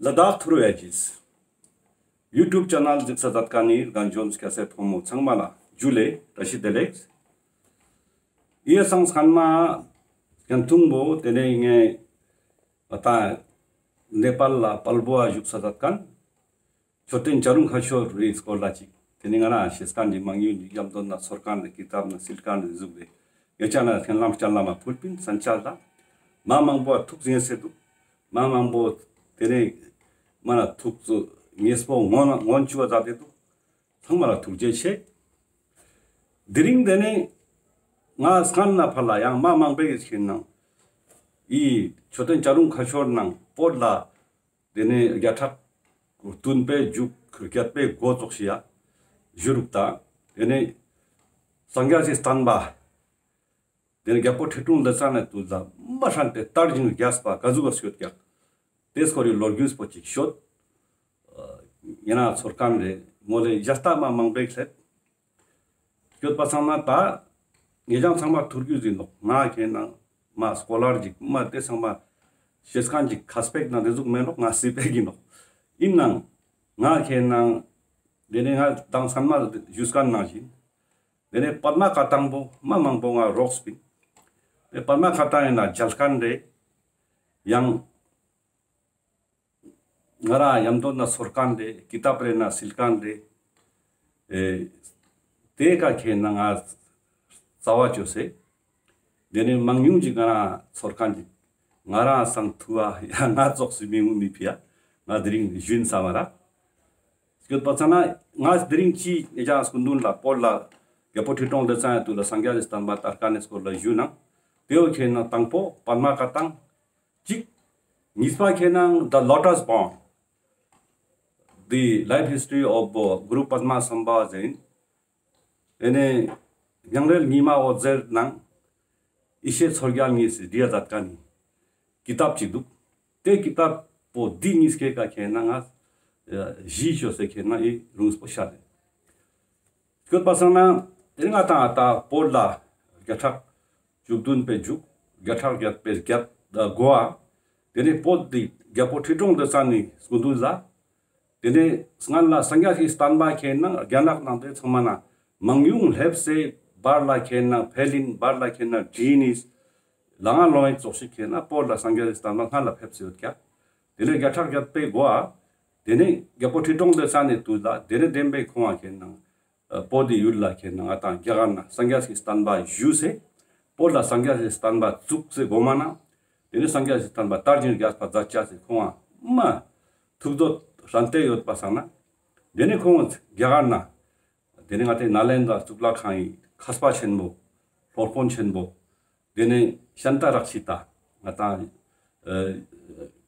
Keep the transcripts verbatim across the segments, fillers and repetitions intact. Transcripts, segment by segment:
ལ་དྭགས་ཐུརུ་ཨེ་ཇིས་ཡུ་ཊུབ་ཆེ་ནལ་གཟིགས་ས་མཛད་མཁན་ནི་རྒན་གཞོན་སྐྱ་སེར་ཕོ་མོ་ཚང་མ་ལ་ཇུ་ལེ་བཀྲ་ཤིས་བདེ་ལེགས། ཡེ་སང་སྔན་མ་ཀན་ཐུང་བོ་དེ་ནས་ངས་ད་ནེ་པཱལ་ལ་དཔལ་བོ་བ་བཞུགས་ས་མཛད་མཁན་མཆོད་རྟེན་བྱ་རུང་ཁ་ཤོར་རི་སྐོར་ལ་ཅིག་དེ་ནས་ང་རང་ཤེས་མཁན་གྱི་མང་ཉུང་གི་ཡམ་དོན་ན་ཚོར་མཁན་རེ་ཀི་ཏབ་ན་སིལ་མཁན་རེ་ཟུག་རེ་ཡ་ཅག་ན་ཐེན་ལམ་སྤྱན་ལམ་མ་ཕུལ་པིན་སན་ཆ་ལ་མ་མང་པོ་ཐུགས་ཡེ་སེ་འདུག་མ་མང་པོ་དེ་ནས་མ་ན་ཐུགས་སུ་ངེས་པོ་ངོ་ན་ངོ་ཆུ་བ་མཛད་དེ་འདུག་ཚང་མ་ལ་ཐུགས་རྗེ་ཆེ། དེ་རིང་དེ་ནས་ང་སྔན་ན་ཕར་ལ་ཡང་མ་མང་པོ་ཡི་ཁྱེད་ནང་ཨི་མཆོད་རྟེན་བྱ་རུང་ཁ་ཤོར་ནང་བོད་ལ་དེ་ནས་བརྒྱ་ཕྲག་བདུན་པའི་མཇུག་བརྒྱད་པའི་འགོ་ཙོགས་ཤིག་ཡ་བཞུགས་རུག་ད། དེ་ནས་སངས་རྒྱས་སི་བསྟན་པ་དེ་ནས་རྒྱལ་པོ་ཁྲི་སྲོང་ལྡེ་བཙན་ནས་དུས་ལ་མ་ཧྲན་ཏེ་དར་ཞིང་རྒྱས་པ་ག་ཟུག་ག་སྐྱོད་ཀྱག་དེ་སྐོར་རི་ལོ་རྒྱུས་པོ་ཅིག་ཤོད། ཡིན་ན་ཚོར་མཁན་རེ་ངོ་ལེ་ཡ་ལྟ་མ་མང་པོ་ཞིག་སླེབས། སྐྱོད་པ་སང་ན་ད་ངེད་ཅག་ཚང་མ་ཐུར་རྒྱུས་ཡིན་ནོག་ང་ཁྱེད་ནང་མ་སྐོ་ལར་ཅིག་མ་དེ་ཚང་མ་ཤེས་མཁན་ཅིག་ཁ་སྤེག་ན་དེ་ཟུག་མེད་ནོག་ང་སི་པེག་ཡིན་ནོག་ཡིན་ནང་ང་ཁྱེད་ནང་དེ་ནས་ང་དང་སང་མ་ཞུས་མཁན་ནང་བཞིན་དེ་ནས་པདྨ་བཀའ་ཐང་པོ་མ་མང་པོ་ང་རོགས་པིན། དེ་པདྨ་བཀའ་ཐང་ཡིན་ན་མཇལ་མཁན་རེ་ཡང་ང་རང་ཡམ་དོན་ན་ཚོར་མཁན་རེ་ཀི་ཏབ་རེ་ན་སིལ་མཁན་རེ་ཨེ་དེ་ཀ་ཁྱེད་ནང་ང་རྩ་བ་ཅོས་སེ་དེ་ནས་མང་ཉུང་ཅིག་ང་རང་ཚོར་མཁན་ཅིག་ང་རང་སང་ཐུ་བ་ཡ་ང་ཙོགས་སི་མི་ངུ་མི་ཕི་ཡ་ང་དེ་རིང་ཞུན་ས་མ་ར། སྐྱོད་པ་ཚ་ན་ང་དེ་རིང་ཅི་ཨེ་ཅག་སྐུ་མདུན་ལ་བོད་ལ་རྒྱལ་པོ་ཁྲི་སྲོང་ལྡེ་བཙན་ཡ་དུས་ལ་སངས་རྒྱས་སི་བསྟན་པ་དར་མཁན་ནི་སྐོར་ལ་ཞུ་ན་དེའོ་ཁྱེད་ནང་དང་པོ་པདྨ་བཀའ་ཐང་ཅིག་གཉིས་པ་ཁྱེད་ནང་The Lotus Born, The Life History of Guru Padmasambhava ཟེར། དེ་ནས་མྱང་འབྲེལ་ཉི་མ་འོད་ཟེར་ནང་ཡེ་ཤེས་མཚོ་རྒྱལ་གཉིས་སི་བྲིས་ཡ་མཛད་མཁན་ནི་ཀི་ཏབ་ཅིག་འདུག་དེ་ཀི་ཏབ་པོ་འདི་གཉིས་ཀའི་ཀ་ཁྱེད་ནང་ང་གཞི་ཤོས་སེ་ཁྱེད་ནང་ཨི་རུང་སྤོ་ཤར་རེད། སྐྱོད་པ་སང་ན་དེ་ང་དང་ཨ་ད་བོད་ལ་བརྒྱ་ཕྲག་བཅུ་བདུན་པའི་མཇུག་བརྒྱ་ཕྲག་བརྒྱད་པའི་བརྒྱད་དགོ་བ། དེ་ནས་བོད་འདི་རྒྱལ་པོ་ཁྲི་སྲོང་ལྡེ་བཙན་ནི་སྐུ་མདུན་ལ། དེ་ནས་སྔན་ལ་སངས་རྒྱས་ཀྱི་བསྟན་པ་ཁྱེད་ནང་རྒྱ་ནག་ནང་དེ་ཚང་མ་ན་མང་ཉུང་སླེབས་སེ་བར་ལ་ཁྱེད་ནང་ཕེ་ལིན་བར་ལ་ཁྱེད་ནང་ཇི་ནིས་ལ་ང་ལོང་ཡིག་ཙོགས་ཤིག་ཁྱེད་ནང་བོད་ལ་སངས་རྒྱས་ཀྱི་བསྟན་པ་སྔ་ལ་ཕེབས་སེ་ཡོད་ཀྱག་དེ་ནས་བརྒྱ་ཕྲག་བརྒྱད་པའི་འགོ་བ། དེ་ནས་རྒྱལ་པོ་ཁྲི་སྲོང་ལྡེ་བཙན་ནི་དུས་ལ་དེ་ནས་བདེན་པའི་ཁོང་བ་ཁྱེད་ནང་བོད་དི་ཡུལ་ལ་ཁྱེད་ནང་ང་དང་རྒྱ་གར་ན་སངས་རྒྱས་ཀྱི་བསྟན་པ་ཞུས་སེ་བོད་ལ་སངས་རྒྱས་ཀྱི་བསྟན་པ་བཙུགས་སེ་གོ་མ་ན་དེ་ནས་སངས་རྒྱས་ཀྱི་བསྟན་པ་དར་ཞིང་རྒྱས་པ་མཛད་ཅེས་སི་ཁོང་བ་མ་ཐུགས་འདོད་ཧྲན་ཏེ་ཡོད་པ་སང་ན་དེ་ནས་ཁོང་རྒྱ་གར་ན་དེ་ནས་ང་དེ་ནཱ་ལེནྡྲ་གཙུག་ལག་ཁང་ཡི་མཁས་པ་ཆེན་པོ་སློབ་དཔོན་ཆེན་པོ་དེ་ནས་ཤཱནྟ་རཀྵི་ཏ་ང་དང་ཨ་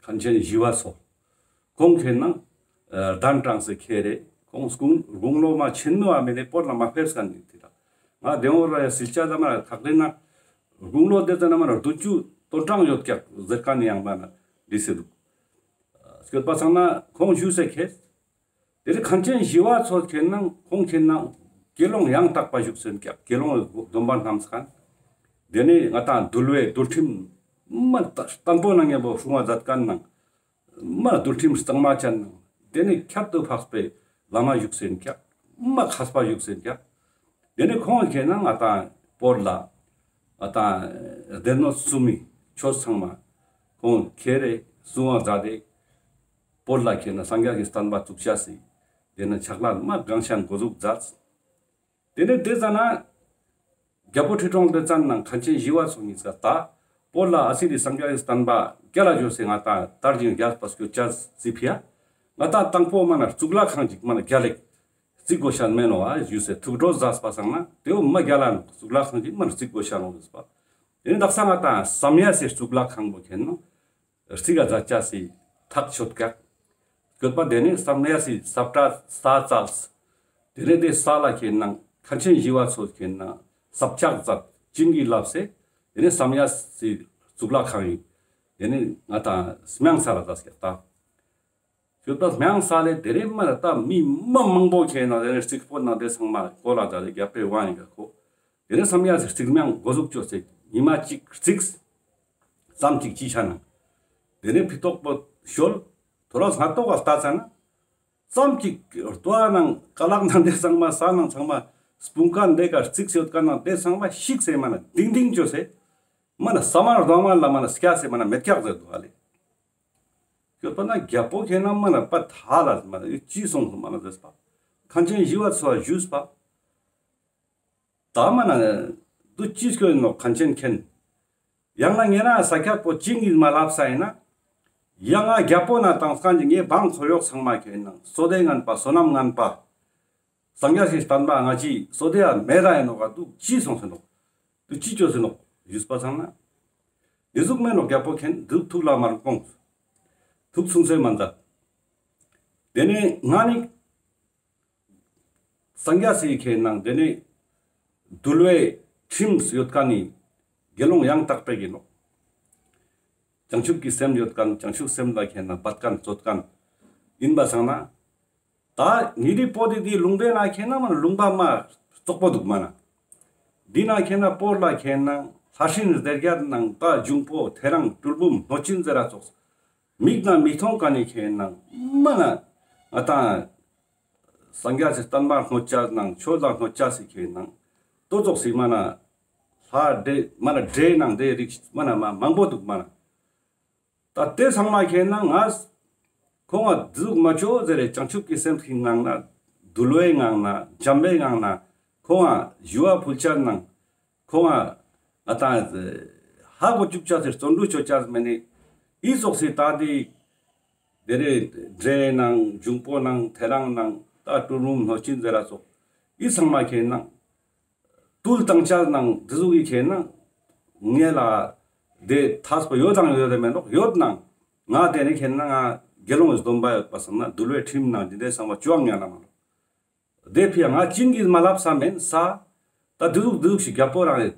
མཁན་ཆེན་ཞི་བ་འཚོ་ཁོང་ཁྱེད་ནང་ཨ་གདན་དྲངས་སེ་ཁྱེར་རེ་ཁོང་དགུང་དགུང་ལོ་མ་ཆེན་མོ་བ་མེད་ནས་བོད་ལ་མ་ཕེབས་མཁན་ནི་དེ་ལ་ང་དེ་འོ་ར་ཡ་སིལ་ཆ་ལ་མ་ཐག་རིང་ན་དགུང་ལོ་དེ་ཙམ་ན་མ་ན་བདུན་ཅུ་དོན་གྲངས་ཡོད་ཀྱག་ཟེར་མཁན་ནི་ཡང་མ་ན་འདི་སེ་འདུག་སྐྱོད་པ་སང་ན་ཁོང་ཞུས་སེ་ཁྱེར། དེ་ནས་མཁན་ཆེན་ཞི་བ་འཚོ་ཁྱེད་ནང་ཁོང་ཁྱེད་ནང་དགེ་སློང་ཡང་དག་པ་བཞུགས་སེ་ཡོད་ཀྱག་དགེ་སློང་སྡོམ་པ་བསྣམས་མཁན། དེ་ནས་ང་དང་འདུལ་བའི་འདུལ་ཁྲིམས་མ་བརྟན་པོ་ནང་ངེས་པོ་སྲུང་བ་མཛད་མཁན་ནང་མ་འདུལ་ཁྲིམས་གཙང་མ་ཅན་ནང་དེ་ནས་ཁྱད་དུ་འཕགས་པའི་བླ་མ་བཞུགས་སེ་ཡོད་ཀྱག་མ་མཁས་པ་བཞུགས་སེ་ཡོད་ཀྱག་དེ་ནས་ཁོང་ཁྱེད་ནང་ང་དང་བོད་ལ་ང་དང་སྡེ་སྣོད་གསུམ་མི་ཆོས་ཚང་མ་ཁོང་ཁྱེར་རེ་སྲུང་བ་མཛད་དེ། བོད་ལ་ཁྱེད་ནང་སངས་རྒྱས་ཀྱི་བསྟན་པ་བཙུགས་ཤ་སི། དེ་ནས་ཕྱག་ལས་མ་གང་ཤང་འགོ་འཛུགས་མཛད། དེ་ནས་དེ་ཙ་ན་རྒྱལ་པོ་ཁྲི་སྲོང་ལྡེ་བཙན་ནང་མཁན་ཆེན་ཞི་བ་འཚོ་གཉིས་ཀ་ད་བོད་ལ་ཨ་སི་རི་སངས་རྒྱས་ཀྱི་བསྟན་པ་རྒྱལ་ལ་འཇོག་སེ་ང་དང་དར་ཞིང་རྒྱས་པ་སྐྱོད་ཅེས་སི་ཕི་ཡ། ང་དང་དང་པོ་མ་ན་གཙུག་ལག་ཁང་ཅིག་མ་ན་རྒྱལ་ལེགས་རྩིག་དགོས་ཤ་མེད་ནོ་ཨ་ཞུས་སེ་ཐུགས་སྤྲོ་མཛད་པ་སང་ན་དེའོ་མ་རྒྱལ་ལ་ནོ་གཙུག་ལག་ཁང་ཅིག་མ་ན་རྩིག་དགོས་ཤ་ནོ་ཞུས་པ། དེ་ནས་དག་ས་ང་དང་བསམ་ཡས་སི་གཙུག་ལག་ཁང་པོ་ཁྱེད་ནང་རྩིག་ག་མཛད་ཅེས་སི་ཐག་ཆོད་ཀྱག་སྐྱོད་པ་དེ་ནས་བསམ་ཡས་སི་ས་བཀྲ་ས་བཙལ། དེ་ནས་དེ་ས་ལ་ཁྱེད་ནང་མཁན་ཆེན་ཞི་བ་འཚོ་ཁྱེད་ནང་ས་ཕྱག་མཛད་བྱིན་གྱིས་བརླབས་སེ། དེ་ནས་བསམ་ཡས་སི་གཙུག་ལག་ཁང་ཡིན། དེ་ནས་ང་དང་སྨྱང་ས་ལ་མཛད་ཀྱག་ད། སྐྱོད་པ་སྨྱང་ས་ལས་དེ་རེ་མ་ལ་ད་མི་མ་མང་པོ་ཁྱེད་ནང་དེ་ནས་རྩིག་པོ་ནང་དེ་ཚང་མ་གོ་ལ་ད་དེ་རྒྱབ་པའི་དབང་ཡིན་ག་ཁོ། དེ་ནས་བསམ་ཡས་སི་རྩིག་སྨྱང་འགོ་འཛུགས་ཅོས་སེ་ཉི་མ་གཅིག་རྩིག་ཙམ་གཅིག་ཅི་ཆ་ནང་། དེ་ནས་ཕི་ཏོག་པོ་ཤོལ། ཐོ་རས་སྔ་ཏོག་ག་ལྟ་ཙ་ན་ཙམ་ཅིག་ལྟོ་བ་ནང་ཀ་ལག་ནང་དེ་ཚང་མ་ས་ནང་ཚང་མ་སྤུངས་ཁན་དེ་ཀ་རྩིགས་ཡོད་ཁན་ནང་དེ་ཚང་མ་ཤིག་སེ་མ་ན་ལྡིང་ལྡིང་ཅོས་སེ་མ་ན་ས་མ་རྡོ་མ་ལ་མ་ན་སྐྱ་སེ་མ་ན་མེད་ཀྱག་ཟེར་དུག་ཧ་ལེ། ཡོད་པ་ན་རྒྱལ་པོ་ཁེ་ན་མ་ན་པ་ཐ་ལ་མ་ན་ཅི་སོང་མ་ན་ཟེར་པ། མཁན་ཆེན་ཞི་བ་འཚོ་ཞུས་པ། ད་མ་ན་དུ་ཅི་སྐྱོན་ནོག་མཁན་ཆེན་མཁྱེན། ཡང་ན་ངེ་རང་ས་སྐྱ་པོ་ཅི་ངིས་མ་ལབ་ས་ཡིན་ན། ཡང་ང་རྒྱལ་པོ་ན་དང་སྐན་གྱི་ངའི་འབངས་ཚོ་ཡོག་ཚང་མ་ཁེ་ན་བསོད་བདེ་ངན་པ་བསོད་ནམས་ངན་པ། སངས་རྒྱས་སི་བསྟན་པ་ང་ཅི་བསོད་བདེ་ཡ་མེད་ད་ཡིན་ནོག་ག་དུ་ཅི་སོང་ཟེར་ནོག་དུ་ཅི་ཅོས་ཟེར་ནོག་ཞུས་པ་ཚང་ན། འདི་ཟུག་མེད་ནོག་རྒྱལ་པོ་མཁྱེན། འདི་ཐུགས་ལ་མ་དགོངས། ཐུགས་ཆུང་སེ་མ་མཛད། དེ་ནས་ང་ནི་སངས་རྒྱས་སི་ཁེ་ནང་དེ་ནས་འདུལ་བའི་ཁྲིམས་ཡོད་ཁན་ནི་དགེ་སློང་ཡང་དག་པའི་ཡིན་ནོག་བྱང་ཆུབ་ཀྱི་སེམས་ཡོད་ཁན་བྱང་ཆུབ་སེམས་ལ་ཁེ་ནང་འབད་ཁན་རྩོད་ཁན་ཡིན་པ་སང་ན། ད་ཉི་རི་པོ་དེ་དེ་ལུང་པའི་ནང་ཁེ་ནང་མ་ལུང་པ་མ་བཙོག་པོ་དུག་མ་ན། དེ་ནང་ཁེ་ནང་པོ་ལ་ཁེ་ནང་ལྷ་སྲིན་སྡེ་བརྒྱད་ནང་ད་འབྱུང་པོ་ཐེ་རང་གྲུལ་བུམ་གནོད་སྦྱིན་ཟེར་ར་ཙོགས། མིག་ན་མི་མཐོང་ཁན་ནི་ཁེ་ནང་མ་ན་ང་དང་སངས་རྒྱས་སི་བསྟན་པ་གནོད་ཅས་ནང་ཆོས་ལ་གནོད་ཅས་སི་ཁེ་ནང་ཏོ་ཙོགས་སི་མ་ན་ལྷ་འདྲེ་མ་ན་འདྲེ་ནང་དེ་རིགས་མ་ན་མ་མང་པོ་དུག་མ་ན། ད་དེ་ཚང་མ་ཁེ་ནང་ང་ཁོང་ང་དུག་མ་ཅོ་ཟེར་རེ་བྱང་ཆུབ་ཀྱི་སེམས་ཀྱི་ངང་ན་འདུལ་བའི་ངང་ན་འཇམ་པའི་ངང་ན་ཁོང་ང་ཞུ་བ་ཕུལ་ཅས་ནང་ཁོང་ང་ང་དང་ཧ་གོ་ཅུག་ཅས་ཟེར་བརྩོན་འགྲུས་ཅོ་ཅས་མེ་ནི་ཨི་ཙོགས་སི་ད་དེ་དེ་རེ་འདྲེ་ནང་འབྱུང་པོ་ནང་ཐེ་རང་ནང་ད་གྲུལ་བུམ་གནོད་སྦྱིན་ཟེར་ར་ཙོགས་ཨི་ཚང་མ་ཁེ་ནང་བཏུལ་བཏང་ཅས་ནང་དེ་ཟུག་གི་ཁེ་ནང་ངེ་ལ་དེ་ཐབས་པོ་ཡོད་དང་ཡོད་དེ་མེད་ནོག་ཡོད་ནང་ང་དེ་ནི་ཁེ་ནང་ང་དགེ་སློང་སྡོམ་པ་ཡོད་པ་སང་ན་འདུལ་བའི་ཁྲིམས་ནང་དེ་འདྲའི་ཚང་མ་ཅོ་ཨང་ཉན་ན་མ་ནོག་དེ་ཕི་ཡ་ང་ཅི་ངིས་མ་ལབ་ས་མེན་ས། ད་དེ་ཟུག་དེ་ཟུག་ཞིག་རྒྱལ་པོ་རང་རེ་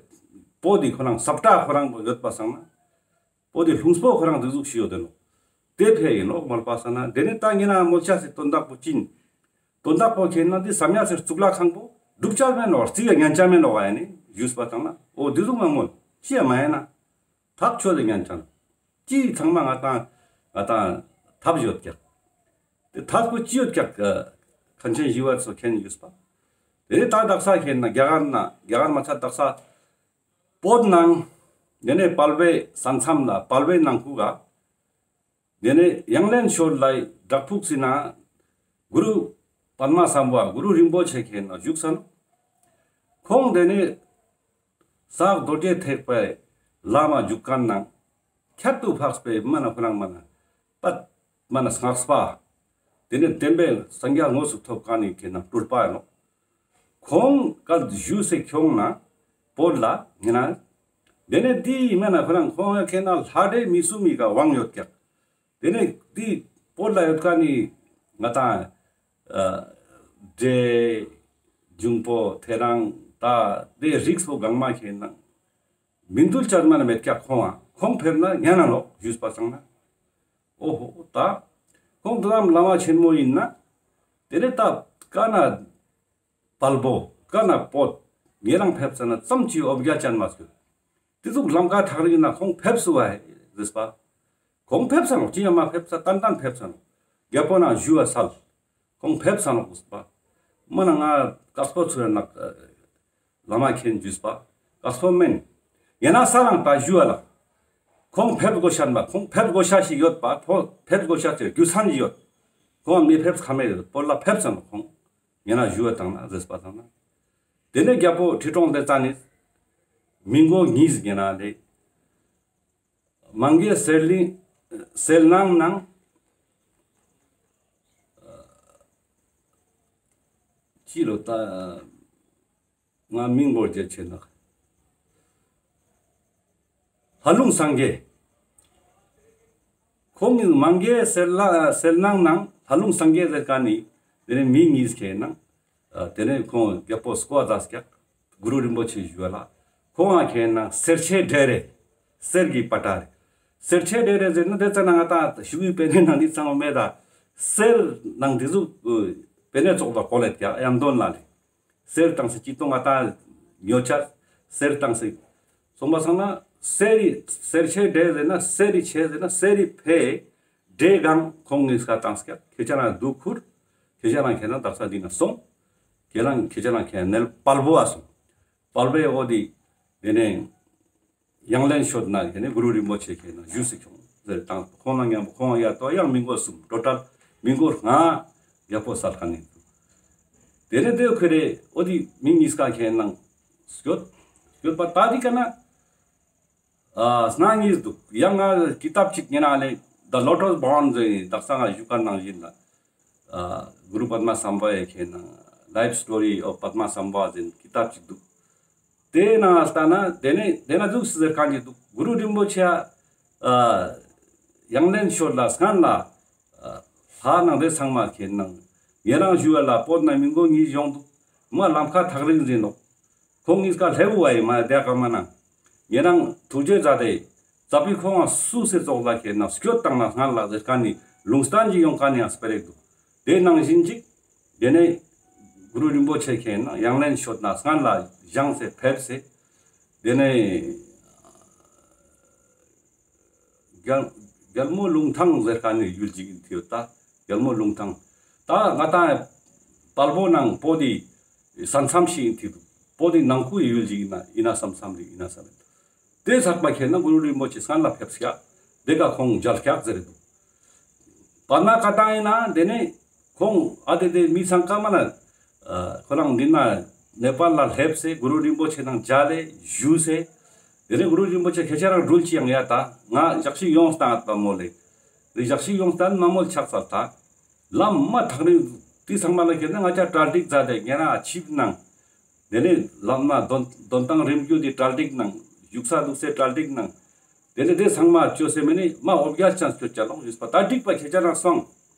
པོ་དེ་ཁོ་རང་ས་བཀྲ་ཁོ་རང་པོ་ཡོད་པ་སང་ན། པོ་དེ་ལྷུང་སྤོ་ཁོ་རང་དེ་ཟུག་ཞིག་ཡོད་དེ་ནོག་དེ་ཕི་ཡ་ཡིན་ནོག་མོལ་པ་སང་ན་དེ་ནི་ད་ངེ་ན་མོལ་ཅས་སི་དོན་དག་པོ་ཅི་ཡིན། དོན་དག་པོ་ཁེ་ན་དེ་བསམ་ཡས་སི་གཙུག་ལག་ཁང་པོ་སྒྲུབ་ཅས་མེན་ནོག་རྩིས་ཡ་ཉན་ཅས་མེན་ནོག་ཨ་ནི་ཞུས་པ་སང་ན་འོ་དེ་ཟུག་མ་མོལ་ཅི་ཡ་མ་ཡིན་ན། ཐག་ཆོད་དེ་ཉན་ཅས། ཅི་ཚང་མ་ང་དང་ང་དང་ཐབས་ཡོད་ཀྱག་དེ་ཐབས་པོ་ཅི་ཡོད་ཀྱག་མཁན་ཆེན་ཞི་བ་འཚོ་མཁྱེན་ཡོད་པ། དེ་ནི་ད་དག་ས་ཁེ་ན་རྒྱ་གར་ན་རྒྱ་གར་མ་ཚད་དག་ས་བོད་ནང་དེ་ནས་དཔལ་བེ་ས་མཚམས་ལ་དཔལ་བེ་ནང་ཁུག་ག་དེ་ནས་ཡང་ལེན་ཤོར་ལའི་བྲག་ཕུག་སི་ན་གུ་རུ་པདྨ་སམ་བྷ་གུ་རུ་རིན་པོ་ཆེ་ཁེ་ན་བཞུགས་སན། ཁོང་དེ་ནས་ས་རྡོ་རྗེ་ཐེག་པའི་བླ་མ་བཞུགས་ཁན་ནང་ཁྱད་དུ་འཕགས་པའི་མ་ན་ཁོ་རང་མ་ན་པད་མ་ན་སྔགས་པ། དེ་ནས་བསྟན་པའི་སངས་རྒྱས་དངོས་སུ་ཐོབ་ཁན་ནི་ཁེ་ན་སྤྲུལ་པ་ཡིན་ནོག་ཁོང་ག་བཞུགས་སེ་ཁྱོང་ན་བོད་ལ་ཡིན་ན། དེ་ནས་དེ་མ་ན་ཁོ་རང་ཁོང་ཡ་ཁེ་ན་ལྷ་འདྲེ་མི་གསུམ་མི་ག་དབང་ཡོད་ཀྱག་དེ་ནས་དེ་བོད་ལ་ཡོད་ཁན་ནི་ང་དང་ཨ་འདྲེ་འབྱུང་པོ་ཐེ་རང་ད་དེ་རིགས་པོ་གང་མ་ཁེ་ན་མི་འདུལ་ཅས་མ་ན་མེད་ཀྱག་ཁོང་ང་ཁོང་ཕེབས་ན་ཉན་ན་ནོག་ཞུས་པ་སང་ན། ཨོ་ཧོ་ད་ཁོང་དུ་རམ་བླ་མ་ཆེན་མོ་ཡིན་ན་དེ་ནས་ད་ཀ་ན་དཔལ་བོ་ཀ་ན་བོད་ཉེ་རང་ཕེབས་ས་ན་ཙམ་ཅིག་འོ་བརྒྱ་ཅན་མ་སྐྱོད། དེ་ཟུག་ལམ་ཀ་ཐག་རིང་ན་ཁོང་ཕེབས་སུ་བ་ཧེ་ཟེར་པ། ཁོང་ཕེབས་ས་ནོག་ཅི་ཡང་མ་ཕེབས་ས་ཏན་ཏན་ཕེབས་ས་ནོག་རྒྱལ་པོ་ན་ཞུ་བ་སལ། ཁོང་ཕེབས་ས་ནོག་ཟེར་པ། མ་ན་ང་དཀགས་པོ་ཚུར་ན་བླ་མ་མཁྱེན་ཞུས་པ། དཀགས་པོ་མེན། ཡིན་ན་ས་རང་ད་ཞུ་བ་ལ། ཁོང་ཕེབས་དགོས་ཤ་ན་ཁོང་ཕེབས་དགོས་ཤ་ཞིག་ཡོད་པ། ཁོང་ཕེབས་དགོས་ཤ་ཅིག་རྒྱུ་མཚན་ཞིག་ཡོད། ཁོང་མི་ཕེབས་ཁ་མེད་ཡོད་བོད་ལ་ཕེབས་ས་ནོག་ཁོང་། ཡིན་ན་ཞུ་བ་བཏང་ན་ཟེར་པ་བཏང་ན། དེ་ནས་རྒྱལ་པོ་ཁྲི་སྲོང་ལྡེ་བཙན་ནི་མི་མགོ་གཉིས་ཡིན་ན་ལེ། མང་གེ་གསེར་གླིང་གསེར་ནང་ནང་ཅི་ལོ་ད་ང་མིང་བོར་རྒྱ་ཆེ་ན། ལྷ་ལུང་སངས་རྒྱས། ཁོང་གི་མང་གེ་གསེར་ལ་གསེར་ནང་ནང་ལྷ་ལུང་སངས་རྒྱས་ཟེར་ཁན་ནི་དེ་ནས་མི་གཉིས་ཁེ་ནང་། དེ་ནས་ཁོང་རྒྱལ་པོ་སྐོ་བ་ཟ་སྐྱག་གུ་རུ་རིན་པོ་ཆེ་ཞུ་བ་ལ། ཁོང་ང་ཁེ་ནང་གསེར་ཆེན་འདྲེ་རེ། གསེར་གྱི་པ་ཏྲ་རེ། གསེར་ཆེན་འདྲེ་རེ་ཟེར་ན་དེ་ཙ་ན་ང་ད་ཞུ་བའི་པེ་ནེ་ནང་འདི་ཚང་མ་མེད་ད། གསེར་ནང་འདི་ཟུག་པེ་ནེ་ཙོགས་པ་གོ་ལེད་ཀྱག་ཡང་དོན་ལ་ལེ། གསེར་བཏང་སེ་ཅི་ཏོང་ང་ད་ཉོ་ཆ་གསེར་བཏང་སེ། སོང་པ་སང་ན་གསེར་རི་གསེར་ཆེན་འདྲེ་ཟེར་ན་གསེར་རི་ཆེ་ཟེར་ན་གསེར་རི་ཕེ། འདྲེ་གང་ཁོང་ཉིས་ཀ་ཏང་སྐྱག་ཁྱེ་ཅག་རང་དུག་ཁུར། ཁྱེ་ཅག་རང་ཁེ་ན་དག་ས་འི་ན་སོང་། ཁྱེ་རང་ཁྱེ་ཅག་རང་ཁེ་ནེ་དཔལ་བོ་ཨ་སོང་། དཔལ་བོའི་འོ་དི་དེ་ནས་ཡང་ལན་ཤོད་ན་ཁེ་ནེ་གུ་རུ་རིན་པོ་ཆེ་ཁེ་ན་ཞུས་སེ་ཁྱོང་ཟེར་ཏང་ཁོང་ན་མཉམ་པོ་ཁོང་ཡ་ཏོ་ཡང་མི་མགོ་གསུམ་ཊོ་ཊལ་མི་མགོ་ལྔ་རྒྱལ་པོ་སལ་ཁན་ནི། དེ་ནས་དེ་ཁེ་རེ་འོ་དི་མི་ཉིས་ཀ་ཁེ་ནང་སྐྱོད་སྐྱོད་པ་ད་དི་ཀ་ན། ཨ་སྣང་ངེས་འདུག་ཡང་ང་ཀི་ཏབ་ཅིག་ཉན་ན་ལེ། The Lotus Born ཟེར་དག་ས་ང་ཞུ་ཁན་ནང་བཞིན་ལ། ཨ་གུ་རུ་པདྨ་སམ་བྷ་ཡེ་ཁེ་ན་Life Story of Padma Sambhava ཟེར་ཀི་ཏབ་ཅིག་འདུག་དེ་ནང་ལྟ་ན་དེ་ནས་དེ་ན་འདུག་ཟེར་ཁན་ཅིག་འདུག་གུ་རུ་རིན་པོ་ཆེ་ཨ་ཡང་ལན་ཤོད་ལ་སྔན་ལ་ལྷ་ནང་དེ་ཚང་མ་ཁེ་ནང་ཉེ་རང་ཞུ་བ་ལ་བོད་ན་མི་མགོ་ཉིས་ཡོང་འདུག་མ་ལམ་ཁ་ཐག་རིང་ཟིན་ནོག་ཁོང་ཉིས་ཀ་ལྷེ་བུ་བ་ཡི་མ་དེ་ཀ་མ་ན། ཉེ་རང་ཐུགས་རྗེ་མཛད་དེ་ཙ་པི་ཁོང་ང་སུ་སེ་ཙོག་ལ་ཁེ་ན་སྐྱོད་ཏང་ན་སྔན་ལ་ཟེར་ཁན་ནི་ལུང་སྟན་ཅིག་ཡོང་ཁན་ནི་ཡང་སྤེ་རེག་འདུག་དེ་ནང་བཞིན་ཅིག་དེ་ནས་གུ་རུ་རིན་པོ་ཆེ་ཁེ་ན་ཡང་ལན་ཤོད་ན་སྔན་ལ་བཞེངས་སེ་ཕེབས་སེ། དེ་ནས་རྒྱལ་རྒྱལ་མོ་ལུང་ཐང་ཟེར་ཁན་ནི་ཡུལ་ཅིག་ཨིན་ཐིའོ་ད། རྒྱལ་མོ་ལུང་ཐང་། ད་ང་ཏང་དཔལ་བོ་ནང་བོད་དི་ས་མཚམས་ཤིག་ཨིན་ཐིའོ། བོད་དི་ནང་ཁུལ་ཡུལ་ཅིག་ཨིན་ན་ཨིན་ན་བསམ་བསམ་རེ་ཨིན་ན་བསམ། དེ་ཚག་པ་ཁེ་ན་གུ་རུ་རིན་པོ་ཆེ་སྔན་ལ་ཕེབས་སྐྱག་དེ་ཀ་ཁོང་མཇལ་སྐྱག་ཟེར་རེ་འདུག་པ་ན་ཀ་ཏང་ཨིན་ན་དེ་ནས་ཁོང་ཨ་དེ་དེ་མི་ཚང་ཀ་མ་ན་ཨ་ཁོ་རང་འི་ན་ནེ་པཱལ་ལ་ལྷེབས་སེ་གུ་རུ་རིན་པོ་ཆེ་ནང་མཇལ་ལེ་ཞུས་སེ། དེ་ནས་གུ་རུ་རིན་པོ་ཆེ་ཁྱེ་ཆ་རང་འགྲུལ་ཅི་ཡང་ཡ་ད་ང་ཞག་ཞིག་ཡོངས་ཏང་ཨ་ད་མོལ་ལེ། དེ་ཞག་ཞིག་ཡོངས་ཏང་མ་མོལ་ཆགས་ཚར་ད། ལམ་མ་ཐག་རིང་དེ་ཚང་མ་ལ་ཁེ་ན་ང་ཅག་གྲ་སྒྲིག་མཛད་དེ་ཉེ་རང་ཨ་ཆིབས་ནང་། དེ་ནས་ལམ་ན་དོན་དོན་ཏང་རིམ་རྒྱུད་དི་གྲ་སྒྲིག་ནང་བཞུགས་ས་འདུག་སེ་གྲ་སྒྲིག་ནང་། དེ་ནས་དེ་ཚང་མ་བཅོས་སེ་མེ་ནི་མ་འོ་བརྒྱལ་ཅན་སྐྱོད་ཅ་ལོང་ཞུས་པ་ད་འགྲིག་པ་ཁྱེ་ཆ་རང་སོང་།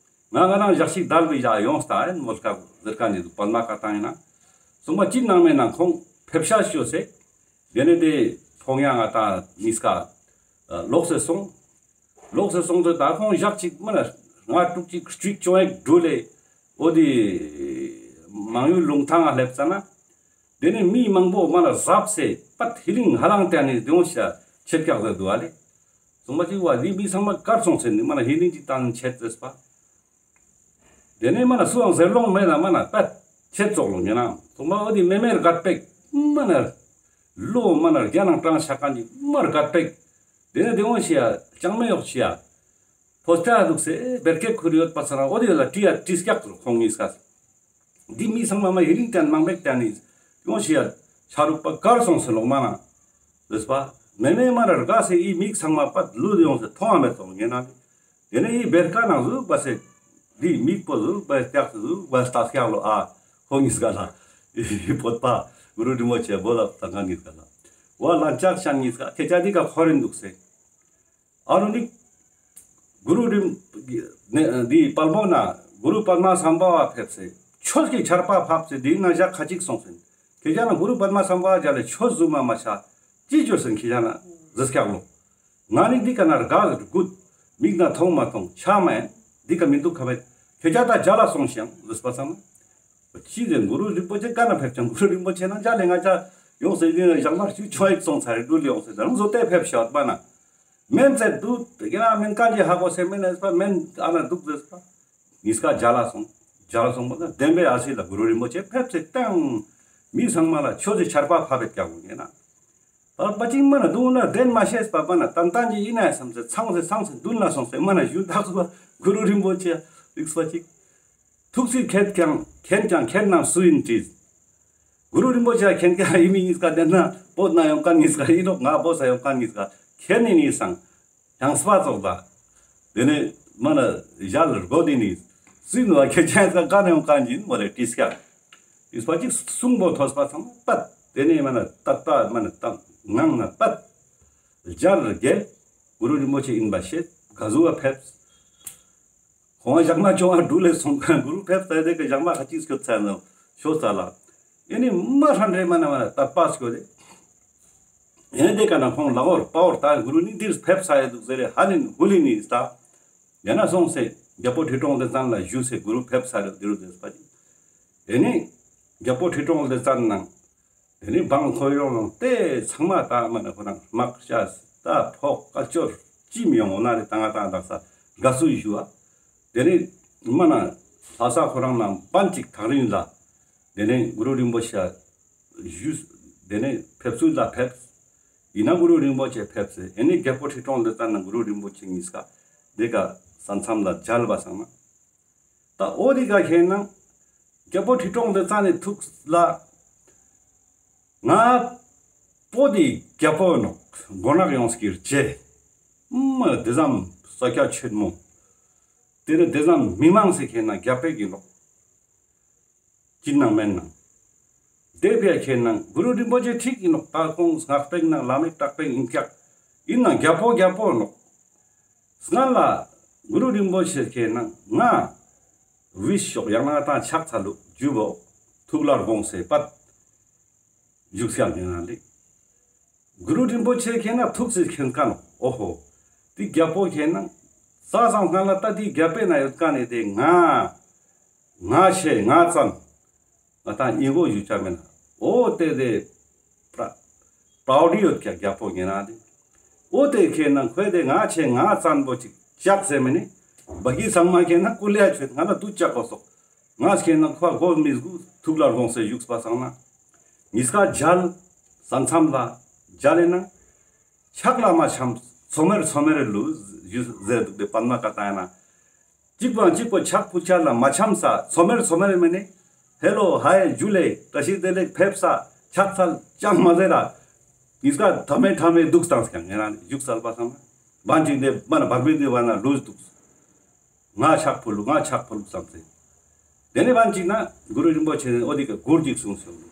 ང་ང་རང་ཞག་ཞིག་བདལ་བའི་ཡ་ཡོངས་ཏང་ཨེ་མོལ་ཀ་ཟེར་ཁན་ནི་འདུག་པ་ན་ཀ་ཏང་ཨིན་ན། སོང་པ་ཅི་ནང་མེད་ན་ཁོང་ཕེབས་ཤ་ཞུས་སེ། དེ་ནས་དེ་ཁོང་ཡང་ང་ཏང་ཉིས་ཀ་ལོག་སེ་སོང་། ལོག་སེ་སོང་དུས་ད་ཁོང་ཞག་ཅིག་མ་ན་ལྔ་དྲུག་ཅིག་ཅིག་ཅོ་ཨེ་འགྲུལ་ལེ། འོ་དི་མང་ཡུལ་ལུང་ཐང་ང་ལྷེབས་ཙ་ན། དེ་ནས་མི་མང་པོ་མ་ན་ཟབ་སེ་པད་ཧི་ལིང་ཧ་ལང་ཏེ་ནི་དེ་འོ་ཤ་ཆེད་ཀྱག་ཟེར་འདུག་ཨ་ལེ། སོང་པ་ཅིག་བ་དེ་མི་ཚང་མ་གར་སོང་སེ་ནི་མ་ན་ཧི་ལིང་ཅིག་ཏང་ཆེད་ཟེར་པ། དེ་ནས་མ་ན་སུའང་ཟེར་ལོང་མེད་ན་མ་ན་པད་ཆེད་ཙོག་ལོང་ཉེ་ན། ཐོག་མ་འོ་དེ་མེ་མེར་གད་པེག་མ་ན་ལོ་མ་ན་རྒྱ་ནང་ཀྲང་ཤ་ཀ་ནི་མར་གད་པེག་དེ་ནས་དེ་འོ་ཤི་ཡ་ཅང་མེ་ཡོག་ཤི་ཡ་ཕོ་སྟ་འདུག་སེ་བེར་ཀེ་ཁུར་ཡོད་པ་ས་ན་འོ་དེ་ལ་ཏི་ཡ་ཏི་སྐྱག་ཁོང་ཉིས་ཀ་འདི་མི་ཚང་མ་མ་ཧི་ལིང་ཏན་མང་པེག་ཏན་ནི་ཡོང་ཤི་ཡ་ཆ་རུག་པ་གར་སོང་སེ་ལོག་མ་ན། ལེས་པ། མེ་མེ་མ་ན་རྒ་སེ་ཨི་མིག་ཚང་མ་པད་ལུད་ཡོང་སེ་མཐོང་བ་མེད་སོང་ཉེ་ན། དེ་ནས་ཨི་བེར་ཀ་ནང་ཟུག་པ་སེ། འདི་མིག་པོ་ཟུག་པ་སྟག་ཟུག་པ་སྟག་ཤག་ལོ་ཨ། ཁོང་ཉིས་ཀ་ལ། ཨི་བོད་པ། གུ་རུ་རིན་པོ་ཆེ་བོད་ལ་ད་ང་ཉིས་ཀ་ལ། བ་ལ་ལྕགས་ཤང་ཉིས་ཀ་ཁྱེ་ཅག་འདི་ཀ་ཁོ་རིན་འདུག་སེ། ཨ་རུ་ནི། གུ་རུ་རིན། ནི་འདི་དཔལ་མོ་ན་གུ་རུ་པདྨ་སམ་བྷ་བ་ཕེབས་སེ་ཆོས་ཀྱི་ཆར་པ་ཕབ་སེ་འདི་ན་ཞག་ཁ་ཅིག་སོང་སེ་ཁྱེ་ཅག་ན་གུ་རུ་པདྨ་སམ་བྷ་བ་མཇལ་ལེ་ཆོས་ཟུ་མ་མ་ཆ་ཅི་བཅོས་སེ་ཁྱེ་ཅག་ན་ཟེར་སྐྱག་ལོ། ང་ནི་འདི་ཀ་ན་རྒ་རྒུད་མིག་ན་མཐོང་མ་མཐོང་ཆ་མ་ཡིན་འདི་ཀ་མི་འདུག་ཁ་བེད་ཁྱེ་ཅག་ད་མཇལ་ལ་སོང་ཞིང་ལུས་པ་ཚང་མ། ཅི་ཟེར་གུ་རུ་རིན་པོ་ཆེ་ཀ་ན་ཕེབས་ཀྱང་གུ་རུ་རིན་པོ་ཆེ་ན་མཇལ་ལེ་ང་ཅག་ཡོང་སེ་འདི་ན་ཞག་མ་ཅིག་ཆོས་ཡིག་སོང་ཚར་རེ་འགྲུལ་ཡོང་སེ་ད་རུང་བཟོ་ལྟས་ཕེབས་ཤག་པ་ན། མེན་ཚེ་འདུག་དེ་ན་མེན་ཀ་ཅི་ཧ་གོ་སེ་མེན་ཨེ་སྤ་མེན་ཨ་ན་འདུག་ཟེར་སྤ། ཉིས་ཀ་མཇལ་ལ་སོང་། མཇལ་ལ་སོང་པ་ན་བདེན་པའི་ཨ་སི་ལ་གུ་རུ་རིན་པོ་ཆེ་ཕེབས་སེ་བཏང་། མི་ཚང་མ་ལ་ཆོས་ཀྱི་ཆར་པ་ཕབ་པའི་སྐྱག་གུ་ཉེ་ན། པ་པ་ཅིག་མ་ན་འདུག་ན་བདེན་མ་ཤེས་པ་པ་ན་ཏན་ཏན་གྱི་ཡིན་ན་བསམ་སེ་ཚང་སེ་ཚང་སེ་མདུན་ལ་སོང་སེ་མ་ན་ཞུ་དག་སུ་གུ་རུ་རིན་པོ་ཆེ་རིགས་པ་ཅིག་ཐུགས་སུ་ཁྱེད་ཀྱང་མཁྱེན་ཀྱང་མཁྱེན་རྣམས་སུ་ཡིན་དྲིས། གུ་རུ་རིན་པོ་ཆེ་མཁྱེན་ཀྱང་ཡིན་མིན་ཉིས་ཀ་བདེན་ན་བོད་ན་ཡོང་མཁན་ཉིས་ཀ་ཡིན་ནོག་ང་བོད་ས་ཡོང་མཁན་ཉིས་ཀ་མཁྱེན་ནི་ནི་སང་ཡང་སྤ་ཙོག་ད། དེ་ནས་མ་ན་ཞལ་སྒོ་དེ་ནི་སུ་ཡིན་བ་ཁྱེད་ཅག་ཀ་ནས་ཡོང་མཁན་ཡིན་མོ་རེ་དྲིས་ཀྱང་། དྲིས་པ་ཅིག་གསུང་པོ་ཐོས་པ་ཚང་པད་དེ་ནས་མ་ན་ཏད་པ་མ་ན་ཏད་ངང་ན་པད་ཞལ་རྒྱལ་གུ་རུ་རིན་པོ་ཆེ་ཡིན་པ་ཤེས་ག་ཟུ་བ་ཕེབས། ཁོང་ཞག་མ་ཆུང་བ་འགྲུལ་ལས་སོང་མཁན་གུ་རུ་ཕེབས་ས་དེ་གི་ཞག་མ་ཁ་ཅིག་སྐྱོད་ཚར་ནོ་ཤོ་ས་ལ། ཨེ་ནི་མ་ཧྲན་རེ་མ་ན་མ་ན་ཏད་པ་སྐྱོད་དེ། ཨེ་ནི་དེ་ཀ་ན་ཁོང་ལ་འོར་པ་འོར་ད་གུ་རུ་ནི་འདིར་ཕེབས་ས་ཡོད་འདུག་ཟེར་རེ་ཧ་ནི་ཧུ་ལི་ནི་ས། ཡ་ན་སོང་སེ་རྒྱལ་པོ་ཁྲི་སྲོང་ལྡེ་བཙན་ལ་ཞུས་སེ་གུ་རུ་ཕེབས་ས་རེ་འདིར་འདུག་ཟེར་པ་ཅིག་ཨེ་ནི་རྒྱལ་པོ་ཁྲི་སྲོང་ལྡེ་བཙན་ནང་། དེ་ནི་འབངས་ཁོ་རང་ལ་དེ་ཚང་མ་ད་མ་ན་ཁོ་རང་དམག་བྱས་ད་ཕོག་སྐད་ཅོར་ཅི་མི་ཡོང་འོ་ན་རེ་ད་ང་ད་དག་ས་ དགའ་བསུ་ཞུ་བ། དེ་ནས་མ་ན་ལྷ་ས་ཁོ་རང་ནང་བན་ཅིག་ཐག་རིང་ལ། དེ་ནས་གུ་རུ་རིན་པོ་ཆེ་ཞུ། དེ་ནས་ཕེབས་བསུ་ལ་ཕེབས། ཡིན་ན་གུ་རུ་རིན་པོ་ཆེ་ཕེབས་སེ་ཨེ་ནི་རྒྱལ་པོ་ཁྲི་སྲོང་ལྡེ་བཙན་ནང་གུ་རུ་རིན་པོ་ཆེ་གཉིས་ཀ་དེ་ཀ་ས་མཚམས་ལ་མཇལ་བ་སང་ན། ད་འོ་དེ་ཀ་ཁེན་ན་རྒྱལ་པོ་ཁྲི་སྲོང་ལྡེ་བཙན་ནི་ཐུགས་ལ། ང་པོ་དེ་རྒྱལ་པོ་ནོག་མགོ་ནག་ཡོངས་ཀྱི་རྗེ། མ་དེ་ཙམ་ས་སྐྱ་ཆེན་མོ། དེ་ནི་དེ་ཙམ་མི་མང་སེ་ཁེན་ན་རྒྱལ་པོ་ཡིན་ནོག་ཅི་ནང་མེན་ནང་། དེ་བས་ཁེན་ན་གུ་རུ་རིན་པོ་ཆེ་ཁྲིག་ཡིན་ནོག་ད་ཁོང་སྔགས་པའི་ནང་བླ་མེད་དྲག་པའི་ཡིན་ཀྱག་ཡིན་ནང་རྒྱལ་པོ་རྒྱལ་པོ་ནོག་སྔར་ལ་གུ་རུ་རིན་པོ་ཆེ་ཁེན་ན་ང་བིས་ཤོག་ཡང་ན་ད་ཕྱག་འཚལ་ལུགས་རྒྱུ་བོ་ཐུགས་ལ་དགོངས་སེ་པད་བཞུགས་སྐྱབས་ཉན་ན་ལེ། གུ་རུ་རིན་པོ་ཆེ་ཁེན་ན་ཐུགས་སེ་ཁེན་ཀ་ནོག་འོ་ཧོ། དེ་རྒྱལ་པོ་ཁེན་ན་ས་སང་སྔར་ལ་ད་དེ་རྒྱལ་པོའི་ནང་ཡོད་ཀ་ནས་དེ་ང་ང་ཆེ་ང་བཙན། ང་ད་ཨི་གོ་ཞུ་ཆ་མེད་ན། འོ་དེ་དེ་པྲ་པྲའུ་ཌི་ཡོད་ཀྱག་རྒྱལ་པོ་ཉན་ན་དེ། འོ་དེ་ཁེན་ན་ཁོས་དེ་ང་ཆེ་ང་བཙན་པོ་ཅིག་ཅག་ཟེར་མེད་ནི། བ་གི་ཚང་མ་ཁེན་ན་ཀུ་ལེ་ཡ་ཆོད་ང་ལ་དུ་ཅག་གོ་སོག་ང་ཁེན་ན་ཁོ་གོ་མི་དགུ་ཐུགས་ལ་དགོངས་སེ་བཞུགས་པ་སང་ན། ཉིས་ཀ་མཇལ། ས་མཚམས་ལ་མཇལ་ལེ་ན། ཕྱག་ལ་མ་འཆམ་ཚོ་མེར་ཚོ་མེར་ལུས་ཟེར་འདུག་དེ་པདྨ་བཀའ་ཐང་ཡིན་ན། གཅིག་པ་གཅིག་པོ་ཕྱག་ཕུལ་ཆ་ལ་མ་འཆམ་ས་ཚོ་མེར་ཚོ་མེར་མེ་ནི། ཧེ་ལོ་ཧའེ་ཇུ་ལེ་བཀྲ་ཤིས་བདེ་ལེགས་ཕེབས་ས་ཕྱག་འཚལ་ཅང་མ་ཟེར་ར། ཉིས་ཀ་ཐ་མེ་ཐ་མེ་འདུག་སྟངས་ཀྱང་ངེ་རང་བཞུགས་སལ་པ་སང་ན། བན་ཅིག་དེ་མ་ན་བར་མི་དེ་བ་ན་ལུས་འདུག་ང་ཕྱག་ཕུལ་ལུགས་ང་ཕྱག་ཕུལ་ལུགས་བསམ་སེ། དེ་ནས་བན་ཅིག་ན་གུ་རུ་རིན་པོ་ཆེ་ནས་འོ་དེ་ཀ་མགུར་ཅིག་གསུངས་སོང་།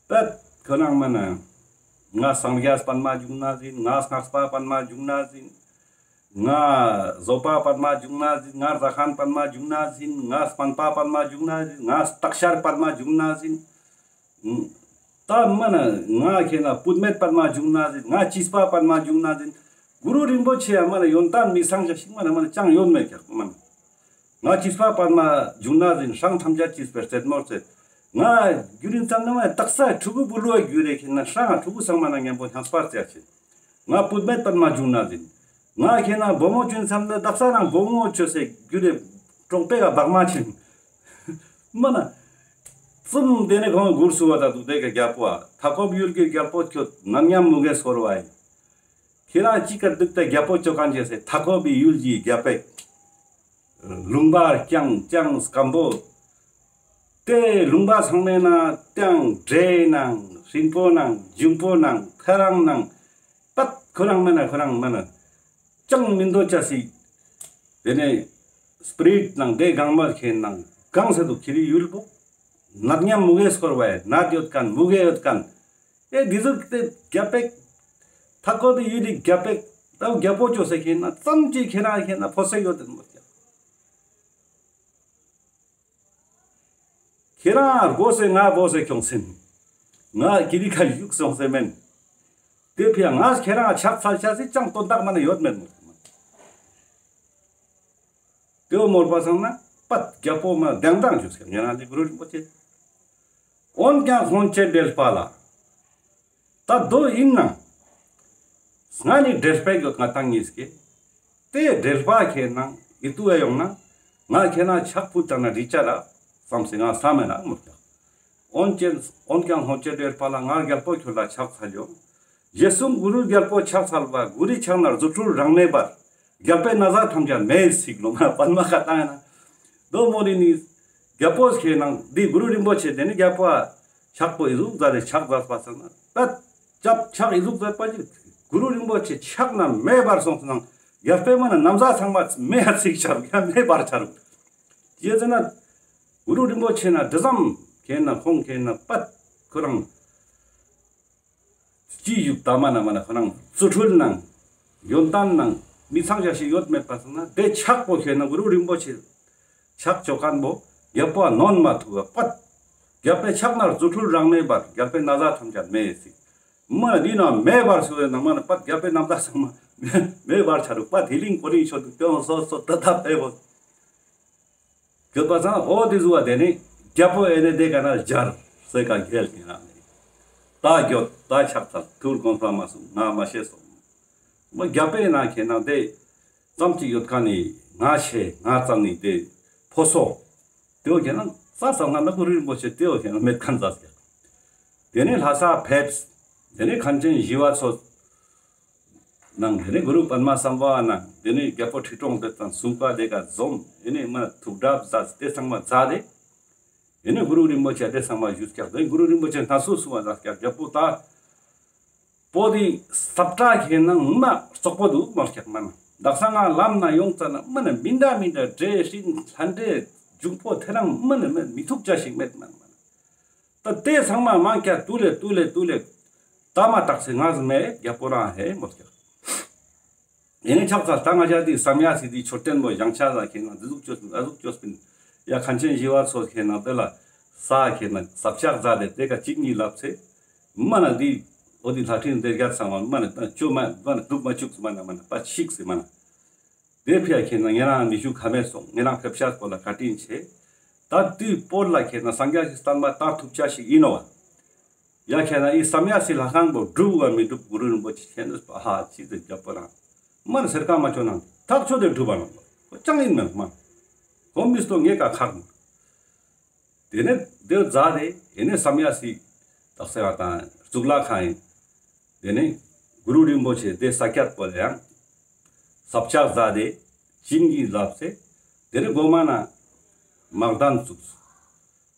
ད་ཁོ་རང་མ་ན། ང་སངས་རྒྱས་པདྨ་འབྱུང་གནས་ཡིན། ང་སྔགས་པ་པདྨ་འབྱུང་གནས་ཡིན། ང་བཟོད་པ་པདྨ་འབྱུང་གནས་ཡིན། ང་ཟ་ཁང་པདྨ་འབྱུང་གནས་ཡིན། ང་སྨན་པ་པདྨ་འབྱུང་གནས་ཡིན། ང་སྟག་ཤར་པདྨ་འབྱུང་གནས་ཡིན། ད་མ་ན་ང་ཁེ་ན་བུད་མེད་པདྨ་འབྱུང་གནས་ཡིན། ང་བྱིས་པ་པདྨ་འབྱུང་གནས་ཡིན། གུ་རུ་རིན་པོ་ཆེ་ཡ་མ་ན་ཡོན་ཏན་མི་ཚང་ཞིག་མ་ན་མ་ན་ཅང་ཡོད་མེད་ཀྱག་མ་ན། ང་བྱིས་པ་པདྨ་འབྱུང་གནས་ཡིན། སྲང་ཐམས་ཅད་བྱིས་པའི་རྩེད་མོར་རྩེ། ང་རྒྱུ་རིན་ཙམ་ན་མ་ན་དག་ས་ཕྲུ་གུ་བུ་ལུ་བ་རྒྱུ་རེ་ཁེ་ན་སྲང་ང་ཕྲུ་གུ་ཚང་མ་ན་ཉམ་པོ་ལྷངས་པར་རྩེ་ཡ་ཆེ། ང་བུད་མེད་པདྨ་འབྱུང་གནས་ཡིན། ང་ཁེ་ན་བུ་མོ་ཅུན་ཙམ་ན་དག་ས་རང་བུ་མོ་ཆོས་སེ་རྒྱུ་རེ་གྲོགས་པེ་ག་བག་མ་ཆེན། མ་ན། ཙུམ་དེ་ནས་ཁོང་གུར་སུ་བ་ད་དུ་དེ་ཀ་རྒྱལ་པོ་ཨ་མཐའ་འཁོབ་ཡུལ་གྱི་རྒྱལ་པོ་ཁྱོད་ནད་ཉམ་མུ་གེ་སོར་བ་ཡིན། ཁྱེད་རང་གཅིག་ག་འདུག་ད་རྒྱལ་པོ་ཅོ་གང་བྱས་སེ་མཐའ་འཁོབ་པའི་ཡུལ་གྱི་རྒྱལ་པོས། ལུང་པ་རྐྱང་རྐྱང་སྐམ་པོ། དེ་ལུང་པ་ཚང་མའི་ནང་རྐྱང་འདྲེ་ནང་ཧྲིན་པོ་ནང་འབྱུང་པོ་ནང་ཐེ་རང་ནང་། པད་ཁོ་རང་མེད་ན་ཁོ་རང་མེད་ན། ཅང་མི་འདོད་ཅ་སི། དེ་ནས་སྤི་རིཊ་ནང་དེ་གང་མ་ཁེན་ནང་གང་ཟེར་དུ་ཁྱེད་རི་ཡུལ་པོ། ནད་ཉམ་མུ་གེ་སྐོར་བ་ཡ་ནད་ཡོད་མཁན་མུ་གེ་ཡོད་མཁན། ཨེ་འདི་ཟུག་དེ་རྒྱལ་པོ། མཐའ་འཁོབ་པའི་ཡུལ་ལི་རྒྱལ་པོ། ད་རྒྱལ་པོ་ཅོ་སེ་ཁེན་ན་ཙམ་ཅིག་ཁེ་རང་ཁེན་ན་ཕོ་སེ་ཡོད་དེ་མོ་ཀྱང་། ཁེ་རང་དགོས་སེ་ང་བོ་སེ་ཁྱོང་སེན། ང་ཀི་རི་ཁ་བཞུགས་སོང་སེ་མེན། དེ་ཕི་ཡ་ང་ཁེ་རང་ཕྱག་འཚལ་ཆ་སི་ཅང་དོན་དག་མ་ན་ཡོད་མེད་མོ། དེའོ་མོར་པ་སང་ན་པད་རྒྱལ་པོ་མ་དེང་དང་བཞུགས་སེ་ཉན་ན་ལི་གུ་རུ་རིན་པོ་ཆེ། འོན་ཀྱང་སྔོན་ཆད་འདྲེས་པ་ལ། ད་དོ་ཡིན་ན། སྔ་ནི་འདྲེས་པའི་གི་ང་ཏང་ཉིས་ཀེ། དེ་འདྲེས་པ་ཁེ་ན་ཨི་ཏུ་ཨེ་ཡོང་ན། ང་ཁེ་ན་ཕྱག་ཕུལ་ཙ་ན་རི་ཅ་ར་བསམ་སེ་ང་བསམ་མེད་ན་མོ་ཀྱང་། འོན་ཀྱང་འོན་ཀྱང་སྔོན་ཆད་འདྲེས་པ་ལ་ང་རྒྱལ་པོ་ཁྱོད་ལ་ཕྱག་འཚལ་ཡོང་། རྗེས་སུ་གུ་རུ་རྒྱལ་པོ་ཕྱག་འཚལ་བ། གུ་རུའི་ཕྱག་ན་རྫུ་འཕྲུལ་རང་གནས་པར། རྒྱལ་པོའི་ན་བཟའ་ཐམས་ཅད་མེ་ཡིས་བསྲེགས་ལོ་མ་པདྨ་བཀའ་ཐང་ཡིན་ན། དོ་མོ་རི་ནི། རྒྱལ་པོ་ཁེ་ན་འདི་གུ་རུ་རིན་པོ་ཆེ་དེ་ནི་རྒྱལ་པོ་ཨ། ཕྱག་པོ་ཨི་ཟུག་མཛད་དེ་ཕྱག་མཛད་པ་སང་ན། ད་ཅབ་ཕྱག་ཨི་ཟུག་མཛད་པ་ཅིག་གུ་རུ་རིན་པོ་ཆེ་ཕྱག་ན་མེ་འབར་སོང་སོང་ན། རྒྱལ་པོའི་མ་ན་ན་བཟའ་ཚང་མ་མེ་ཡ་བསྲེགས་ཆ་རུག་ཡ་མེ་འབར་ཆ་རུག་ཅི་ཟེར་ན། གུ་རུ་རིན་པོ་ཆེ་ན་འདི་ཙམ་ཁེ་ན་ཁོང་ཁེ་ན་པད་ཁོ་རང་། སྤྱི་ཡུག་ད་མ་ན་མ་ན་ཁོ་རང་རྫུ་འཕྲུལ་ནང་ཡོན་ཏན་ནང་མི་ཚང་ཞག་ཞིག་ཡོད་མེད་པ་སོང་ན་དེ་ཕྱག་པོ་ཁེ་ན་གུ་རུ་རིན་པོ་ཆེ་ཕྱག་ཆོ་མཁན་པོ་རྒྱལ་པོ་ནོན་མ་ཐུབ་པ་པད། རྒྱལ་པོའི་ཕྱག་ན་རྫུ་འཕྲུལ་རང་གནས་པར། རྒྱལ་པོའི་ན་བཟའ་ཐམས་ཅད་མེ་ཡིས་བསྲེགས། མ་ན་འདི་ན་མེ་འབར་སོང་བའི་ནང་མ་ན་པད་རྒྱལ་པོའི་ན་བཟའ་ཚང་མ་མེ་འབར་ཆ་རུག་པད་དེ་ལིང་གོ་རིང་ཆོད་དུ་དེ་འོང་སོ་སོ་ད་ད་པེ་བོ། གྱོད་པ་སང་འོ་དེ་ཟུ་བ་དེ་ནི་རྒྱལ་པོ་ཨེ་ནེ་དེ་ག་ན་སྦྱར་སེ་ཀ་རྒྱལ་གྱི་ན་ནི། ད་གྱོད་ད་ཕྱག་འཚལ་ཐུར་གོང་ས་མ་སོང་ང་མ་ཤེས་སོང་། མ་རྒྱལ་པོའི་ན་ཁེ་ན་དེ་ ཙམ་ཅིག་ཡོད་ཁན་ནི་ང་ཆེ་ང་ཙམ་ནི་དེ་ཕོ་སོ། དེ་བོ་ཁེ་ན་ས་ས་ང་ན་གུ་རུ་རིན་པོ་ཆེ་དེ་བོ་ཁེ་ན་མེད་ཁན་ཟ་སྐྱག། དེ་ནས་ལྷ་ས་ཕེབས། དེ་ནས་མཁན་ཆེན་ཞི་བ་འཚོ་ནང་དེ་ནས་གུ་རུ་པདྨ་སམ་བྷ་ཝ་ནང་དེ་ནས་རྒྱལ་པོ་ཁྲི་སྲོང་ལྡེ་བཙན་སུམ་ཀ་དེ་ཀ་འཛོམས། དེ་ནས་མ་ཐུགས་གྲབས་མཛད་དེ་ཚང་མ་མཛད་དེ། དེ་ནས་གུ་རུ་རིན་པོ་ཆེ་དེ་ཚང་མ་བཞུགས་སྐྱག། དེ་གུ་རུ་རིན་པོ་ཆེ་སྔ་སུ་སུ་བ་མཛད་སྐྱག། རྒྱལ་པོ་ད་པོ་དེ་ས་བཀྲ་ཁེ་ན་མ་བཙོག་པོ་འདུག་མ་སྐྱག་མ་ན། དག་ས་ང་ལམ་ན་ཡོང་ཙ་ན་མ་ན་མི་འདྲ་མི་འདྲ་འདྲེ་ཧྲིན་ལྷ་འདྲེ་འབྱུང་པོ་ཐེ་རང་མ་ན་མ་མི་ཐུག་ཅ་ཞིག་མེད་མ་ན་མ་ན། ད་དེ་ཚང་མ་མང་སྐྱག་ཏུ་ལེ་ཏུ་ལེ་ཏུ་ལེ། ད་མ་དག་ས་ང་ཟི་མེད་རྒྱལ་པོ་རང་ཧེ་མོ་སྐྱག། ཡེ་ནས་ཆག་ཚར་ད་ང་ཅག་དེ་བསམ་ཡས་སི་དེ་མཆོད་རྟེན་པོ་བཞེངས་ཆ་ལ་ཁེ་ན་འདི་ཟུག་ཅོས་ཨ་ཟུག་ཅོས་པིན། ཡ་མཁན་ཆེན་ཞི་བ་འཚོ་ཁེ་ན་དེ་ལ་ས་ཁེ་ན་ས་ཕྱག་མཛད་དེ་དེ་ཀ་གཅིག་གཉིས་ལབ་ཚེ། མ་ན་དེ་འོ་དེ་ལྷ་ཁྲིམས་སྡེ་བརྒྱད་ཚང་མ་མ་ན་ད་ཅོ་མ་མ་ན་འདུག་མ་བཅུག་མ་ན་མ་ན་པ་ཤིག་སེ་མ་ན། དེ་ཕི་ཡ་ཁེ་ན་ཉེ་རང་མི་ཞུ་ཁ་མེད་སོང་། ཉེ་རང་ཕེབས་ཤག་པོ་ལ་བཀའ་དྲིན་ཆེ། ད་དུས་པོ་ལ་ཁེ་ན་སངས་རྒྱས་སི་བསྟན་པ་དར་ཐུབ་ཆ་ཞིག་ཡིན་ནོ་བ། ཡ་ཁྱེད་ན་ཨི་བསམ་ཡས་སི་ལྷ་ཁང་པོ་སྒྲུབ་བ་མི་སྒྲུབ་གུ་རུ་རིན་པོ་ཆེ་ཁྱེད་ནི་ཧ་ཅི་ཟེར་རྒྱབ་པ་རང་མར་ཟེར་ཀ་མ་ཆོ་ན་ཐག་ཆོད་དེ་སྒྲུབ་པ་རང་ཅང་ཡིན་མེད་མ་གོ་མི་སྟོ་ངེ་ཀ་ཁག་མ། དེ་ནས་དེ་མཛད་དེ་ཨེ་ནས་བསམ་ཡས་སི་དག་ས་ཡ་དང་གཙུག་ལག་ཁང་ཡིན། དེ་ནས་གུ་རུ་རིན་པོ་ཆེ་དེ་ས་ཀྱད་པོ་ལ་ཡང་ས་ཕྱག་མཛད་དེ་བྱིན་གྱིས་བརླབས་སེ་དེ་ནས་སྒོ་མ་ན་མག་དོན་བཙུགས།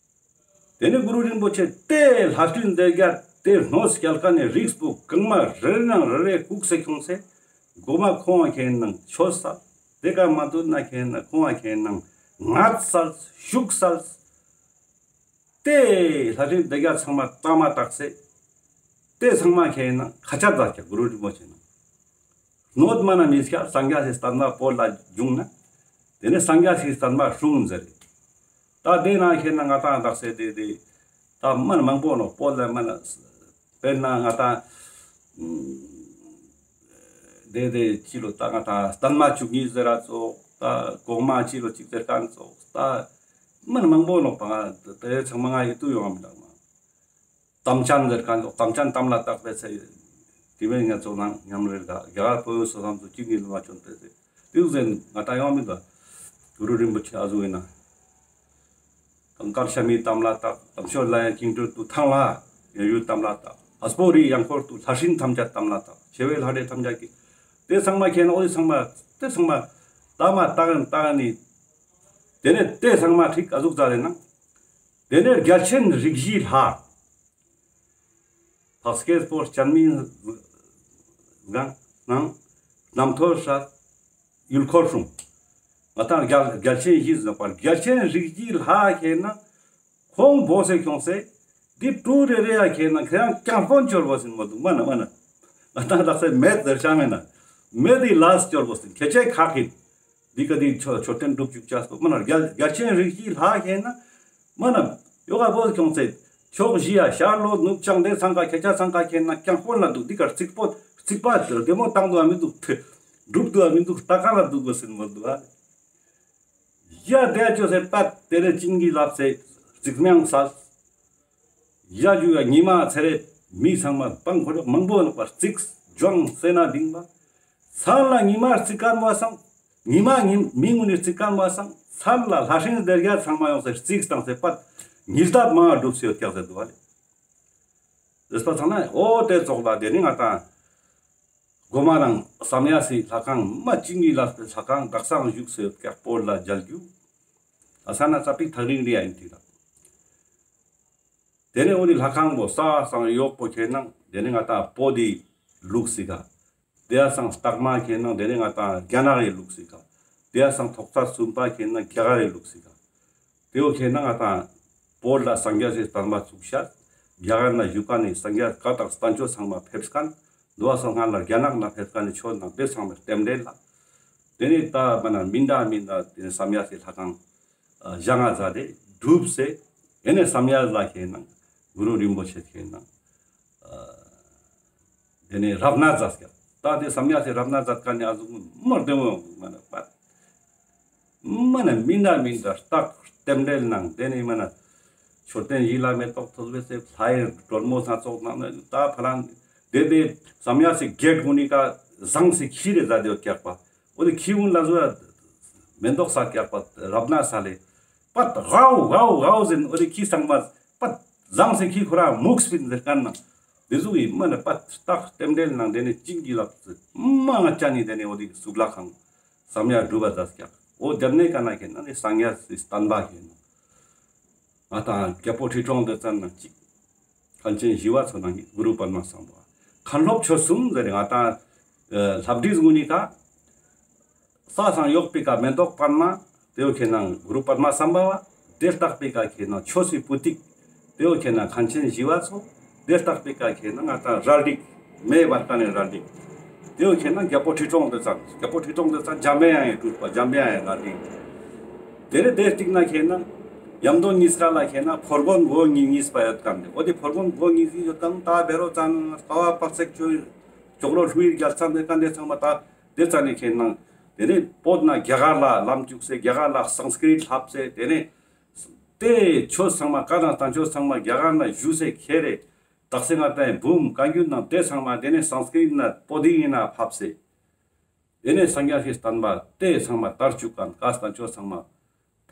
དེ་ནས་གུ་རུ་རིན་པོ་ཆེ་དེ་ལྷ་ཁྲིམས་སྡེ་བརྒྱད་དེ་ནོ་སྐྱལ་ཀ་ནས་རིགས་པོ་གང་མ་རེ་རེ་ནང་རེ་རེ་བཀུག་སེ་ཁྱོངས་སེ་གོ་མ་ཁོང་བ་ཁྱེད་ནང་ཆོས་སལ། དེ་ཀ་མ་དུ་ན་ཁྱེད་ནང་ཁོང་བ་ཁྱེད་ནང་ངད་སལ་ཤུགས་སལ། དེ་ལྷ་ཁྲིམས་སྡེ་བརྒྱད་ཚང་མ་ཏག་མ་ཏག་སེ་དེ་ཚང་མ་ཁྱེད་ནང་ཁ་ཆད་ད་ཀྱག་གུ་རུ་རིན་པོ་ཆེ་ནང་ནོད་མ་ན་མི་སྐྱ་སངས་རྒྱས་སི་བསྟན་པ་བོད་ལ་བྱུང་ན། དེ་ནས་སངས་རྒྱས་སི་བསྟན་པ་སྲུང་ཟེར། ད་དེ་ན་ཁྱེད་ན་ང་ཏང་དག་སེ་དེ་དེ་ད་མ་ན་མང་པོ་ནོ་བོད་ལ་མ་ན་དཔེར་ན་ང་ཏང་དེ་དེ་ཅི་ལོ་ད་ང་ཏང་བསྟན་མ་བཅུ་གཉིས་ཟེར་ར་ཙོགས་ད་གོང་མ་ཅི་ལོ་ཅིག་ཟེར་ཁན་ཙོགས་ད་མ་ན་མང་པོ་ནོ་པ་དེ་ཚང་མ་ང་ཡི་ཏུ་ཡོང་མི་འདུག་མ། དམ་ཅན་ཟེར་ཁན་ཙོགས་དམ་ཅན་དམ་ལ་བཏགས་པའི་ཚེ། དེ་བས་ང་ཚོ་ནང་མཉམ་རེད་ད་རྒྱ་གར་བོད་ཡུལ་སོ་སོ་སོ་གཅིག་གཉིས་ལ་མ་བྱོན་པའི་ཚེ། དེ་ཟེར་ང་ད་ཡོང་མི་འདུག་གུ་རུ་རིན་པོ་ཆེ་ཨ་ཟུག་ཡིན་ན། གངས་དཀར་ཤ་མི་དམ་ལ་བཏགས། དམ་ཆོས་ལ་ཡང་ཀིང་ཀྲུ་ཏུ་ཐང་ལ་ཡང་ཡུལ་དམ་ལ་བཏགས། ཨ་སྤོ་རི་ཡང་འཁོར་དུ་ལྷ་སྲིན་ཐམས་ཅད་དམ་ལ་བཏགས། ཆེ་བའི་ལྷ་འདྲེ་ཐམས་ཅད་ཀྱི། དེ་ཚང་མ་ཁྱེད་ན་ཨོ་དེ་ཚང་མ་དེ་ཚང་མ་ད་མ་བཏགས་ཡིན་བཏགས་ཡིན་ནི། དེ་ནས་དེ་ཚང་མ་ཁྲིག་ཨ་ཟུག་ཙ་རེ་ན། དེ་ནས་རྒྱལ་ཆེན་རིགས་བཞིའི་ལྷ། འཕགས་སྐྱེས་པོ་སྤྱན་མི་གང་ནང་རྣམ་ཐོས་སྲས་ཡུལ་འཁོར་སྲུང་། ང་ཏང་རྒྱལ་རྒྱལ་ཆེན་བཞི་ཟེར་བར་རྒྱལ་ཆེན་རིགས་བཞིའི་ལྷ་ཁྱེད་ན་ཁོང་བོ་སེ་ཁྱོངས་སེ་འདི་ཀྲུ་རེ་རེ་ཡ་ཁྱེད་ན་ཁྱེད་རང་ཀྱང་དཔོན་སྐྱོར་བོ་སིན་མོ་འདུག་མ་ན་མ་ན་ང་ཏང་དག་ས་མེད་ཟེར་ཤ་མེད་ན་མེད་དེ་ལ་སྐྱོར་བོ་སིན་ཁྱེད་ཆེ་ཁག་ཡིན། འདི་ཀ་འདི་མཆོད་མཆོད་རྟེན་སྒྲུབ་བཅུག་ཅེས་སོ་མ་ན་རྒྱལ་རྒྱལ་ཆེན་རིགས་བཞིའི་ལྷ་ཁྱེད་ན་མ་ན་ཡོ་ག་བོ་ཁྱོངས་སེ་ཕྱོགས་བཞི་ཡ་ཤར་ལྷོ་ནུབ་བྱང་དེ་ཚང་ཀ་ཁྱེད་ཆ་ཚང་ཀ་ཁྱེད་ན་ཀྱང་དཔོན་ལ་འདུག་འདི་ཀ་རྩིག་པོ་རྩིག་པ་བདེ་མོ་བཏང་འདུག་ཨ་མི་འདུག་སྒྲུབ་འདུག་ཨ་མི་འདུག་ལྟ་ག་ལ་འདུག་གོ་སིན་མོ་འདུག་ཨ། ཡ་དེ་ཅོ་སེ་པད་དེ་རེ་བྱིན་གྱིས་བརླབས་སེ་རྩིག་སྨྱང་སལ། ཡ་རྒྱུ་ཡ་ཉི་མ་ཚེ་རེ་མི་ཚང་མ་སྤང་ཁོར་ཡུག་མང་པོ་ནོག་པར་རྩིགས་ལྗོངས་སེ་ན་ལྡིང་བ། མཚན་ལ་ཉི་མ་རྩིག་མཁན་བ་སང་ཉི་མ་ཉི་མི་ངུ་ནི་རྩིག་མཁན་བ་སང་མཚན་ལ་ལྷ་སྲིན་སྡེ་བརྒྱད་ཚང་མ་ཡོང་སེ་རྩིགས་བཏང་སེ་པད་ཉི་ལྟར་མང་བ་སྒྲུབ་སེ་ཡོད་ཀྱག་ཟེར་འདུག་བ་ལེ། ཟེར་པ་ཚང་ན་ཨོ་དེ་ཙོགས་ལ་དེ་ནི་ང་ཏང་། གོ་མ་རང་བསམ་ཡས་སི་ལྷ་ཁང་མ་བྱིན་གྱིས་བརླབས་པའི་ལྷ་ཁང་དག་སང་བཞུགས་སེ་ཡོད་ཀྱག་བོད་ལ་མཇལ་རྒྱུ། ཨ་ས་ན་ཙ་པིག་ཐག་རིང་རི་ཡ་ཡིན་ཏེ་ར། དེ་ནས་འོ་ནི་ལྷ་ཁང་པོ་ས་སང་ཡོག་པོ་ཁྱེད་ནང་དེ་ནས་ང་ཏང་བོད་དི་ལུགས་སི་ཀ། དེ་ཡ་སང་སྟག་མ་ཁྱེད་ནང་དེ་ནས་ང་ཏང་རྒྱ་ནག་གི་ལུགས་སི་ཀ། དེ་ཡ་སང་ཐོག་ཚད་གསུམ་པ་ཁྱེད་ནང་རྒྱ་གར་གི་ལུགས་སི་ཀ། དེ་བོ་ཁྱེད་ནང་ང་ཏང་བོད་ལ་སངས་རྒྱས་སི་བསྟན་པ་བཙུགས་ཤར། རྒྱ་གར་ན་བཞུགས་ཀ་ནི་སངས་རྒྱས་བཀའ་དང་བསྟན་བཅོས་ཚང་མ་ཕེབས་ཁན། འདུག་པ་སང་སྔ་ལ་རྒྱ་ནག་ན་ཕེབས་ཀ་ནི་ཆོས་ནང་དེ་ཚང་མ་རྟེན་འབྲེལ་ལ། དེ་ནས་ད་མ་ན་མི་འདྲ་མི་འདྲ་དེ་ནས་བསམ་ཡས་སི་ལྷ་ཁང་བཞེངས་ང་མཛད་དེ་གྲུབ་སེ། དེ་ནས་བསམ་ཡས་ལ་ཁྱེད་ནང་གུ་རུ་རིན་པོ་ཆེ་ཁྱེད་ནང་དེ་ནས་རབ་གནས་མཛད་ཀྱག། ད་དེ་བསམ་ཡས་སི་རབ་གནས་མཛད་ཀ་ནི་ཨ་ཟུག་མ་བདེ་མོ་མ་ན་པ། མ་ན་མི་འདྲ་མི་འདྲ་རྟགས་རྟེན་འབྲེལ་ནང་དེ་ནས་མ་ན་མཆོད་རྟེན་བཞི་ལ་མེ་ཏོག་ཐོད་པའི་ཚེ་ལྷའི་སྒྲོལ་མོ་སྣ་ཚོགས་ནང་ནས་ད་ཕ་རང་དེ་དེ་བསམ་ཡས་སི་གེ་ཊི་གུན་ནི་ཀ་བཟང་སེ་ཁྱི་རེ་མཛད་དེ་ཡོད་ཀྱག་པ། འོ་དེ་ཁྱི་གུན་ལ་ཟུ་ཡ་མེན་ཏོག་ས་ཀྱག་པ་རབ་ན་ས་ལེ། པད་ཝའོ་ཝའོ་ཝའོ་ཟེར་ན་འོ་དེ་ཁྱི་ཚང་མ་པད་ཟངས་སེ་ཁྱི་ཁོ་རང་མུག་སྤིན་ཟེར་ཁན་ནང་། དེ་ཟུག་གི་མ་ནེ་པད་རྟགས་རྟེན་འབྲེལ་ནང་དེ་ནེ་ཅིག་གི་ལབ་ཙེ་མ་ང་ཅ་ནི་དེ་ནེ་འོ་དེ་གཙུག་ལག་ཁང་བསམ་ཡ་སྒྲུབ་པ་ཛད་ཀྱག། འོ་དེ་ནེ་ཀ་ན་ཁེ་ན་ནི་སངས་རྒྱས་སི་བསྟན་པ་ཁེ་ན། ང་དང་རྒྱལ་པོ་ཁྲི་སྲོང་ལྡེ་བཙན་ནང་གཅིག། མཁན་ཆེན་ཞི་བ་འཚོ་ནང་གི་གུ་རུ་པདྨ་སམ་བྷ་བ། མཁན་སློབ་ཆོས་གསུམ་ཟེར་ང་དང་ལྷ་བྲིས་གུན་ནི་ཀ། ས་སང་ཡོག་པི་ཀ་མེན་ཏོག་པདྨ། དེ་བོ་ཁེ་ན་གུ་རུ་པདྨ་སམ་བྷ་བ། དེ་ལྟག་པི་ཀ་ཁེ་ན་ཆོས་སི་པུ་ཏིག། དེ་བོ་ཁེ་ན་མཁན་ཆེན་ཞི་བ་འཚོ། དེ་ལྟག་པི་ཀ་ཁེ་ན་ང་དང་རལ་གྲི། མེ་འབར་ཁན་ནི་རལ་གྲི། དེ་བོ་ཁེ་ན་རྒྱལ་པོ་ཁྲི་སྲོང་ལྡེ་བཙན། རྒྱལ་པོ་ཁྲི་སྲོང་ལྡེ་བཙན་འཇམ་པའི་དབྱངས་ཡི་སྤྲུལ་པ་འཇམ་པའི་དབྱངས་ཡི་རལ་གྲི། དེ་ནེ་དེ་སྟིང་ན་ཁེ་ན་ཡམ་དོན་གཉིས་ཀ་ལ་ཁེ་ན་ཕོར་གོན་གོ་གཉིས་གཉིས་པ་ཡོད་ཁན་དེ། འོ་དེ་ཕོར་གོན་གོ་གཉིས་གཉིས་ཡོད་ཁན་ད་བེ་རོ་ཙན་ཀ་བ་པག་ཚེག་ཅོ་ཅོག་ལོ་ལྷུའི་རྒྱལ་མཚན་དེ་ཀ་དེ་ཚང་མ་ད་དེ་ཙ་ནེ་ཁེ་ན་དེ་ནེ་བོད་ནེ་རྒྱ་གར་ལ་ལམ་བཅུག་སེ་རྒྱ་གར་ལ་སཾ་སྐྲྀཏ་ལྷབ་སེ་དེ་ནེ། དེ་ཆོས་ཚང་མ་བཀའ་དང་བསྟན་བཅོས་ཚང་མ་རྒྱ་གར་ནེ་ཞུས་སེ་ཁྱེར་རེ། དག་ས་ང་དང་འབུམ་བཀའ་འགྱུར་ནང་དེ་ཚང་མ་དེ་ནེ་སཾ་སྐྲྀཏ་ནེ་བོད་ཡིག་ནང་ཕབས་སེ། དེ་ནེ་སངས་རྒྱས་སི་བསྟན་པ་དེ་ཚང་མ་དར་བཅུག་ཁན་བཀའ་བསྟན་བཅོས་ཚང་མ་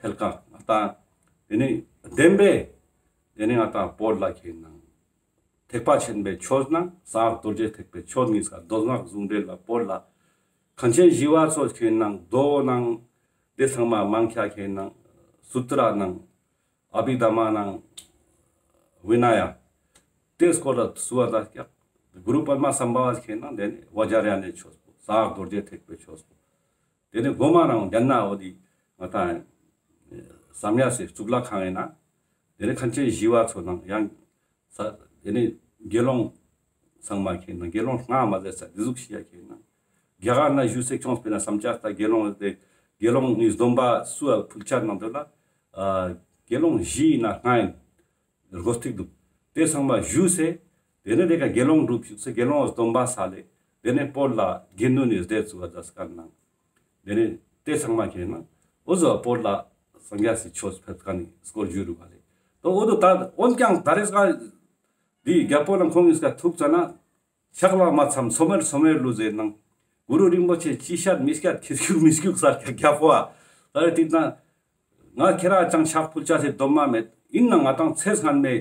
འཕེལ་ཁན་ང་དང་། དེ་ནེ་བདེན་པའི་དེ་ནེ་ང་དང་བོད་ལ་ཁེ་ན་ཐེག་པ་ཆེན་པོའི་ཆོས་ནང་གསང་སྔགས་རྡོ་རྗེ་ཐེག་པའི་ཆོས་གཉིས་ཀ་མདོ་སྔགས་ཟུང་འབྲེལ་ལ་བོད་ལ་མཁན་ཆེན་ཞི་བ་འཚོ་ཁེ་ན་མདོ་ནང་དེ་ཚང་མ་མང་ཆེ་ཁེ་ན་སུ་ཏྲ་ནང་ཨ་བྷི་དྷརྨ་ནང་བི་ནཱ་ཡ། དེ་སྐོར་ལ་སུ་བ་ད་ཀྱག། གུ་རུ་པདྨ་སམ་བྷ་བ་ཁེ་ན་དེ་ནེ་བཛྲ་ཡ་ནའི་ཆོས་པོ་གསང་སྔགས་རྡོ་རྗེ་ཐེག་པའི་ཆོས་པོ། དེ་ནེ་གོ་མ་རང་རྒྱ་ནག་འོ་དེ་ང་དང་བསམ་ཡས་སི་གཙུག་ལག་ཁང་ཡིན་ན། དེ་ནེ་མཁན་ཆེན་ཞི་བ་འཚོ་ནང་ཡང་ས་དེ་ནེ་དགེ་སློང་ཚང་མ་ཁེ་ན་དགེ་སློང་ལྔ་མ་ཟད་ས་དེ་ཟུག་ཤིག་ཡ་ཁེ་ན། རྒྱ་གར་ནེ་ཞུས་སེ་ཁྱོངས་པེ་ན་བསམ་ཆ་ད་དགེ་སློང་དེ་དགེ་སློང་ནི་སྡོམ་པ་སུ་ཡ་ཕུལ་ཆ་ནང་དེ་ལ་ཨ་དགེ་སློང་བཞི་ཡིན་ན་ལྔ་ཡིན། རྒོ་སྟིག་འདུག། དེ་ཚང་མ་ཞུས་སེ། དེ་ནེ་དེ་ཀ་དགེ་སློང་སྒྲུབ་བཅུག་སེ་དགེ་སློང་སྡོམ་པ་ས་ལེ། དེ་ནེ་བོད་ལ་དགེ་འདུན་ནི་སྡེ་བཙུགས་པ་ཛད་ཁན་ནང་། དེ་ནེ་དེ་ཚང་མ་ཁེ་ན་འོ་ཟོ་བོད་ལ་སངས་རྒྱས་སི་ཆོས་ཕེབས་ཁན་ནི་སྐོར་ཞུ་རུ་བ་ལེ། དོ་འོ་དོ་ད་འོན་ཀྱང་ད་རེས་ཀ་འདི་རྒྱལ་པོ་ལ་ཁོང་གཉིས་ཀ་ཐུག་ཙ་ན་ཕྱག་ལ་མ་འཚམས་སོ་མེར་སོ་མེར་ལུས་ཟེར་ནང་། གུ་རུ་རིན་པོ་ཆེ་ཅི་བཤད་མི་བཤད་ཁྱི་སྐྱུག་མི་སྐྱུག་ས་རྒྱལ་པོ་ཨ། ད་རེས་དེ་ན། ང་ཁྱེ་རང་ཅང་ཕྱག་ཕུལ་ཆ་སེ་སྡོམ་མ་མེད། ཡིན་ནའང་ང་དང་ཚེ་སྔན་མའི་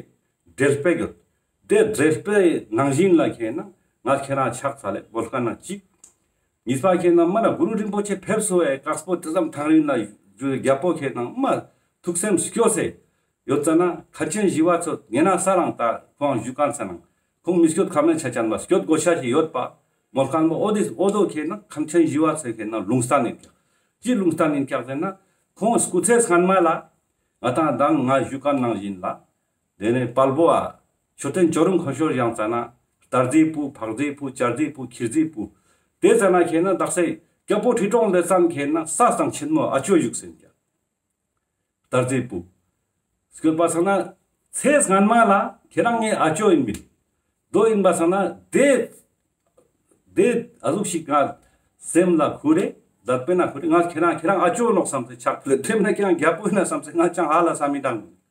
འབྲེལ་པོ་ཡོད། དེ་འབྲེལ་པོའི་ནང་བཞིན་ལ་ཁེ་ན་ང་ཁྱེ་རང་ཕྱག་འཚལ་ལེ་བོ་ལ་ཀ་ན་གཅིག། གཉིས་པ་ཁེ་ན་མ་ན་གུ་རུ་རིན་པོ་ཆེ་ཕེབས་སོ་ཨེ་དཀགས་པོ་དེ་ཙམ་ཐང་རིང་ལ་རྒྱལ་པོ་ཁེ་ན་མ་ཐུགས་སེམས་སྐྱོ་སེ་ཡོད་ཙ་ན་མཁན་ཆེན་ཞི་བ་འཚོ་ཉེ་ན་ས་རང་ད་ཁོང་བཞུགས་ཁན་ས་ནང་ཁོང་མི་སྐྱོད་ཁ་མེད་ཆ་ཅན་པ་སྐྱོད་དགོས་ཤ་ཞིག་ཡོད་པ། མོལ་ཁན་པོ་འོ་དེ་འོ་དོ་ཁེ་ན་མཁན་ཆེན་ཞི་བ་འཚོ་ཁེ་ན་ལུང་བསྟན་ཡིན་ཀྱག། ཅི་ལུང་བསྟན་ཡིན་ཀྱག་ཟེར་ན། ཁོང་སྐུ་ཚེ་སྔན་མ་ལ་ང་དང་དང་ང་བཞུགས་ཁན་ནང་བཞིན་ལ། དེ་ནེ་དཔལ་པོ་ཨ། མཆོད་རྟེན་ཇོ་རུ་མཁའ་སྤྱོད་ཡང་ཙ་ན། རྟ་རྫི་བུ་ཕག་རྫི་བུ་བྱ་རྫི་བུ་ཁྱི་རྫི་བུ། དེ་ཙ་ན་ཁེ་ན་དག་ས་རྒྱལ་པོ་ཁྲི་སྲོང་ལྡེ་བཙན་ཁེ་ན་ས་སང་ཆེན་མོ་ཨ་ཅོ་བཞུགས་ཟིན་ཀྱག། རྟ་རྫི་བུ། སྐྱོད་པ་སང་ན་ཚེ་སྔན་མ་ལ་ཁྱེ་རང་ངའི་ཨ་ཅོ་ཡིན་མིན། དོ་ཡིན་པ་སང་ན་དེ་དེ་ཨ་ཟུག་ཞིག་ང་སེམས་ལ་ཁུར་རེ། དད་པེ་ན་ཁུར་རེ། ང་ཁྱེ་རང་ཁྱེ་རང་ཨ་ཅོ་ནོག་བསམ་སེ་ཕྱག་ཕུལ་ལེ། དེ་མ་ན་ཁྱེ་རང་རྒྱལ་པོ་ཡིན་ན་བསམ་སེ་ང་ཅང་ཧ་ལ་ས་མི་དང་།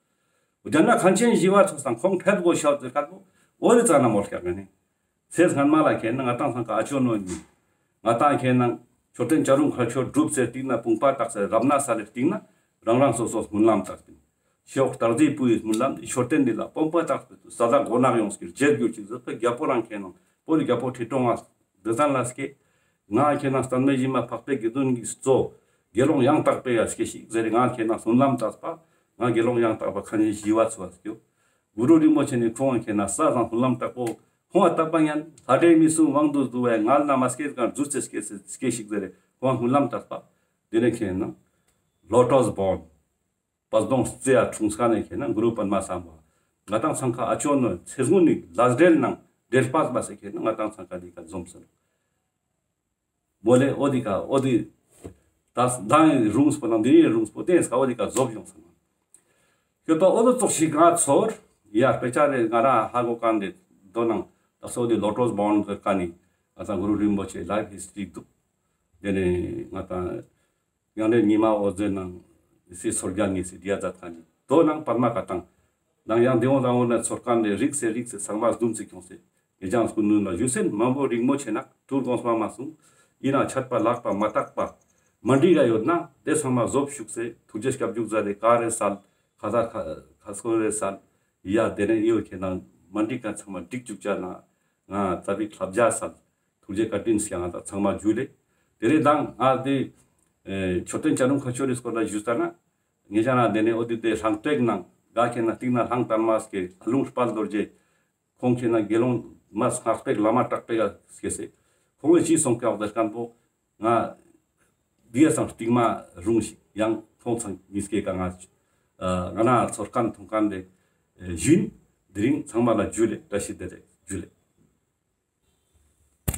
རྒྱ་ནག་མཁན་ཆེན་ཞི་བ་འཚོ་སང་ཁོང་ཕེབས་དགོས་ཤ་ཟེར་ཁན་པོ་འོ་རི་ཙ་ན་མོལ་ཀྱག་ནི། ཚེ་སྔན་མ་ལ་ཁེ་ན་ང་དང་ཚང་ཀ་ཨ་ཅོ་ནོ་ཡིན། ང་དང་ཁེ་ན་མཆོད་རྟེན་ཇོ་རུ་མཁའ་སྤྱོད་སྒྲུབ་སེ་སྟིང་ན་བུམ་པ་བཏགས་སེ་རབ་ན་ས་ལེ་སྟིང་ན་རང་རང་སོ་སོ་སྨོན་ལམ་བཏགས་པིན། ཤོག་རྟ་རྫི་བུ་ཡི་སྨོན་ལམ་འདི་མཆོད་རྟེན་འདི་ལ་བུམ་པ་བཏགས་པའི་ས་དག་སྒོ་ནག་ཡོངས་ཀྱི་རྗེས་འགྱུར་ཅིག་ཟེར་ཏེ་རྒྱལ་པོ་རང་ཁེ་ན་བོད་ཀྱི་རྒྱལ་པོ་ཁྲི་སྲོང་ལྡེ་བཙན་ལ་སྐྱེ། ང་ཁེ་ན་བསྟན་མེད་གཞི་མ་འཕགས་པའི་དགེ་འདུན་གྱི་གཙོ། དགེ་སློང་ཡང་དག་པའི་ཡ་སྐྱེ་ཞིག་ཟེར་ང་ཁེ་ན་སྨོན་ལམ་བཏགས་པ། ང་དགེ་སློང་ཡང་དག་པ་མཁན་ཆེན་ཞི་བ་འཚོ་བ་སྐྱོ། གུ་རུ་རིན་པོ་ཆེ་ནི་ཁོང་ཁེ་ན་ས་སང་སྨོན་ལམ་བཏགས་པོ། ཁོང་ཨ་བཏགས་པ་ཡང་ལྷ་འདྲེ་མི་གསུམ་དབང་དུ་འདུ་བའི་ངལ་ན་མ་སྐྱེས་གང་རྫུས་ཚེ་སྐྱེ་སེ་སྐྱེ་ཞིག་ཟེར་ཁོང་སྨོན་ལམ་བཏགས་པ། དེ་ནས་ཁེ་ན་ལོ་ཊོས་བོན། པ་སྡོང་རྩེ་ཡ་འཁྲུངས་ས་ནས་ཁེ་ན་གུ་རུ་པདྨ་སམ་བྷ་བ། ང་དང་ཚང་ཀ་ཨ་ཅོ་ནོ་ཚེ་སྔོན་ནི་ལས་འབྲེལ་ནང་འབྲེལ་པ་བ་སེ་ཁེ་ན་ང་དང་ཚང་ཀ་འདི་ཀ་འཛོམས་སོང་། མོ་ལེ་འོ་འདི་ཀ་འོ་འདི་ད་མདང་ཡི་རུང་སྤོ་ནང་འདི་ཡི་རུང་སྤོ་ཏེ་ས་འོ་འདི་ཀ་འཛོམས་ཡོང་སོང་། ཁྱོད་པ་འོ་དོ་ཙོགས་ཤིག་ང་ཚོར་ཡ་དཔེ་ཆ་རེ་ང་ར་ཧ་གོ་གང་དེ་དོ་ནང་ད་སོ་འདི་ལོ་ཊོས་བོན་ཟེར་ཀ་ནི་ང་དང་གུ་རུ་རིན་པོ་ཆེ་ལའིཕ་ཧིས་ཊི་རི་འདུག། དེ་ནས་ང་དང་ཡང་ལེ་ཉི་མ་འོད་ཟེར་ནང་སི་སོར་རྒྱ་ངེས་སི་རྒྱ་མཛད་ཁན་ནི་དོ་ནང་པདྨ་བཀའ་ཐང་། ནང་ཡང་དེ་འོང་རང་འོང་ན་ཚོར་ཁན་ལེ་རིགས་སེ་རིགས་སེ་ཚང་མ་བཟུམ་སེ་ཁྱོངས་སེ་ངེ་ཅང་སྐུ་ནུས་ལ་ཞུ་སེན་མང་པོ་རིང་མོ་ཆེ་ནག་ཐུར་དགོངས་པ་མ་གསུངས། ཡིན་ན་ཆད་པ་ལྷག་པ་མ་དག་པ་མ་འགྲིག་ག་ཡོད་ན་དེ་ཚང་མ་བཟོ་བཅུག་སེ་ཐུགས་རྗེ་སྐྱབས་འཇུག་མཛད་དེ་ག་རེ་སལ་ཁ་ད་ཁ་སྐོར་རེ་སལ་ཡ་དེ་ནས་ཡོད་ཁྱེད་ནང་མ་འགྲིག་ག་ཚང་མ་འགྲིག་བཅུག་ཅ་ན་ང་ཙ་པིག་ལྷབ་རྒྱ་སལ། ཐུགས་རྗེ་བཀའ་དྲིན་སྐྱང་ང་ད་ཚང་མ་ཇུ་ལེ། དེ་རེ་དང་ང་དེ་མཆོད་རྟེན་བྱ་རུང་ཁ་ཆོ་རེ་སྐོར་ལ་ཞུས་ཙ་ན་ངེད་ཅག་ན་དེ་ནས་འོ་དེ་དེ་ལྷང་སྟེགས་ནང་ག་ཁྱེད་ན་སྟེང་ན་ལྷང་དར་མ་སྐྱེ་ལུང་དཔལ་རྡོ་རྗེ། ཁོང་ཁྱེད་ན་དགེ་སློང་མ་སྔགས་པའི་བླ་མ་གྲགས་པའི་སྐྱེ་སེ། ཁོང་གི་ཅི་སོང་ཀྱག་དེ་སྐམ་པོ་ང་དེ་སང་སྟིང་མ་རུང་ཞིག་ཡང་ཁོང་ཚང་གཉིས་ཀའི་ཀ་ང་ང་ན་ཚོར་མཁན་མཐོང་མཁན་དེ་བཞིན། དེ་རིང་ཚང་མ་ལ་ཇུ་ལེ། བཀྲ་ཤིས་བདེ་ལེགས། ཇུ་ལེ།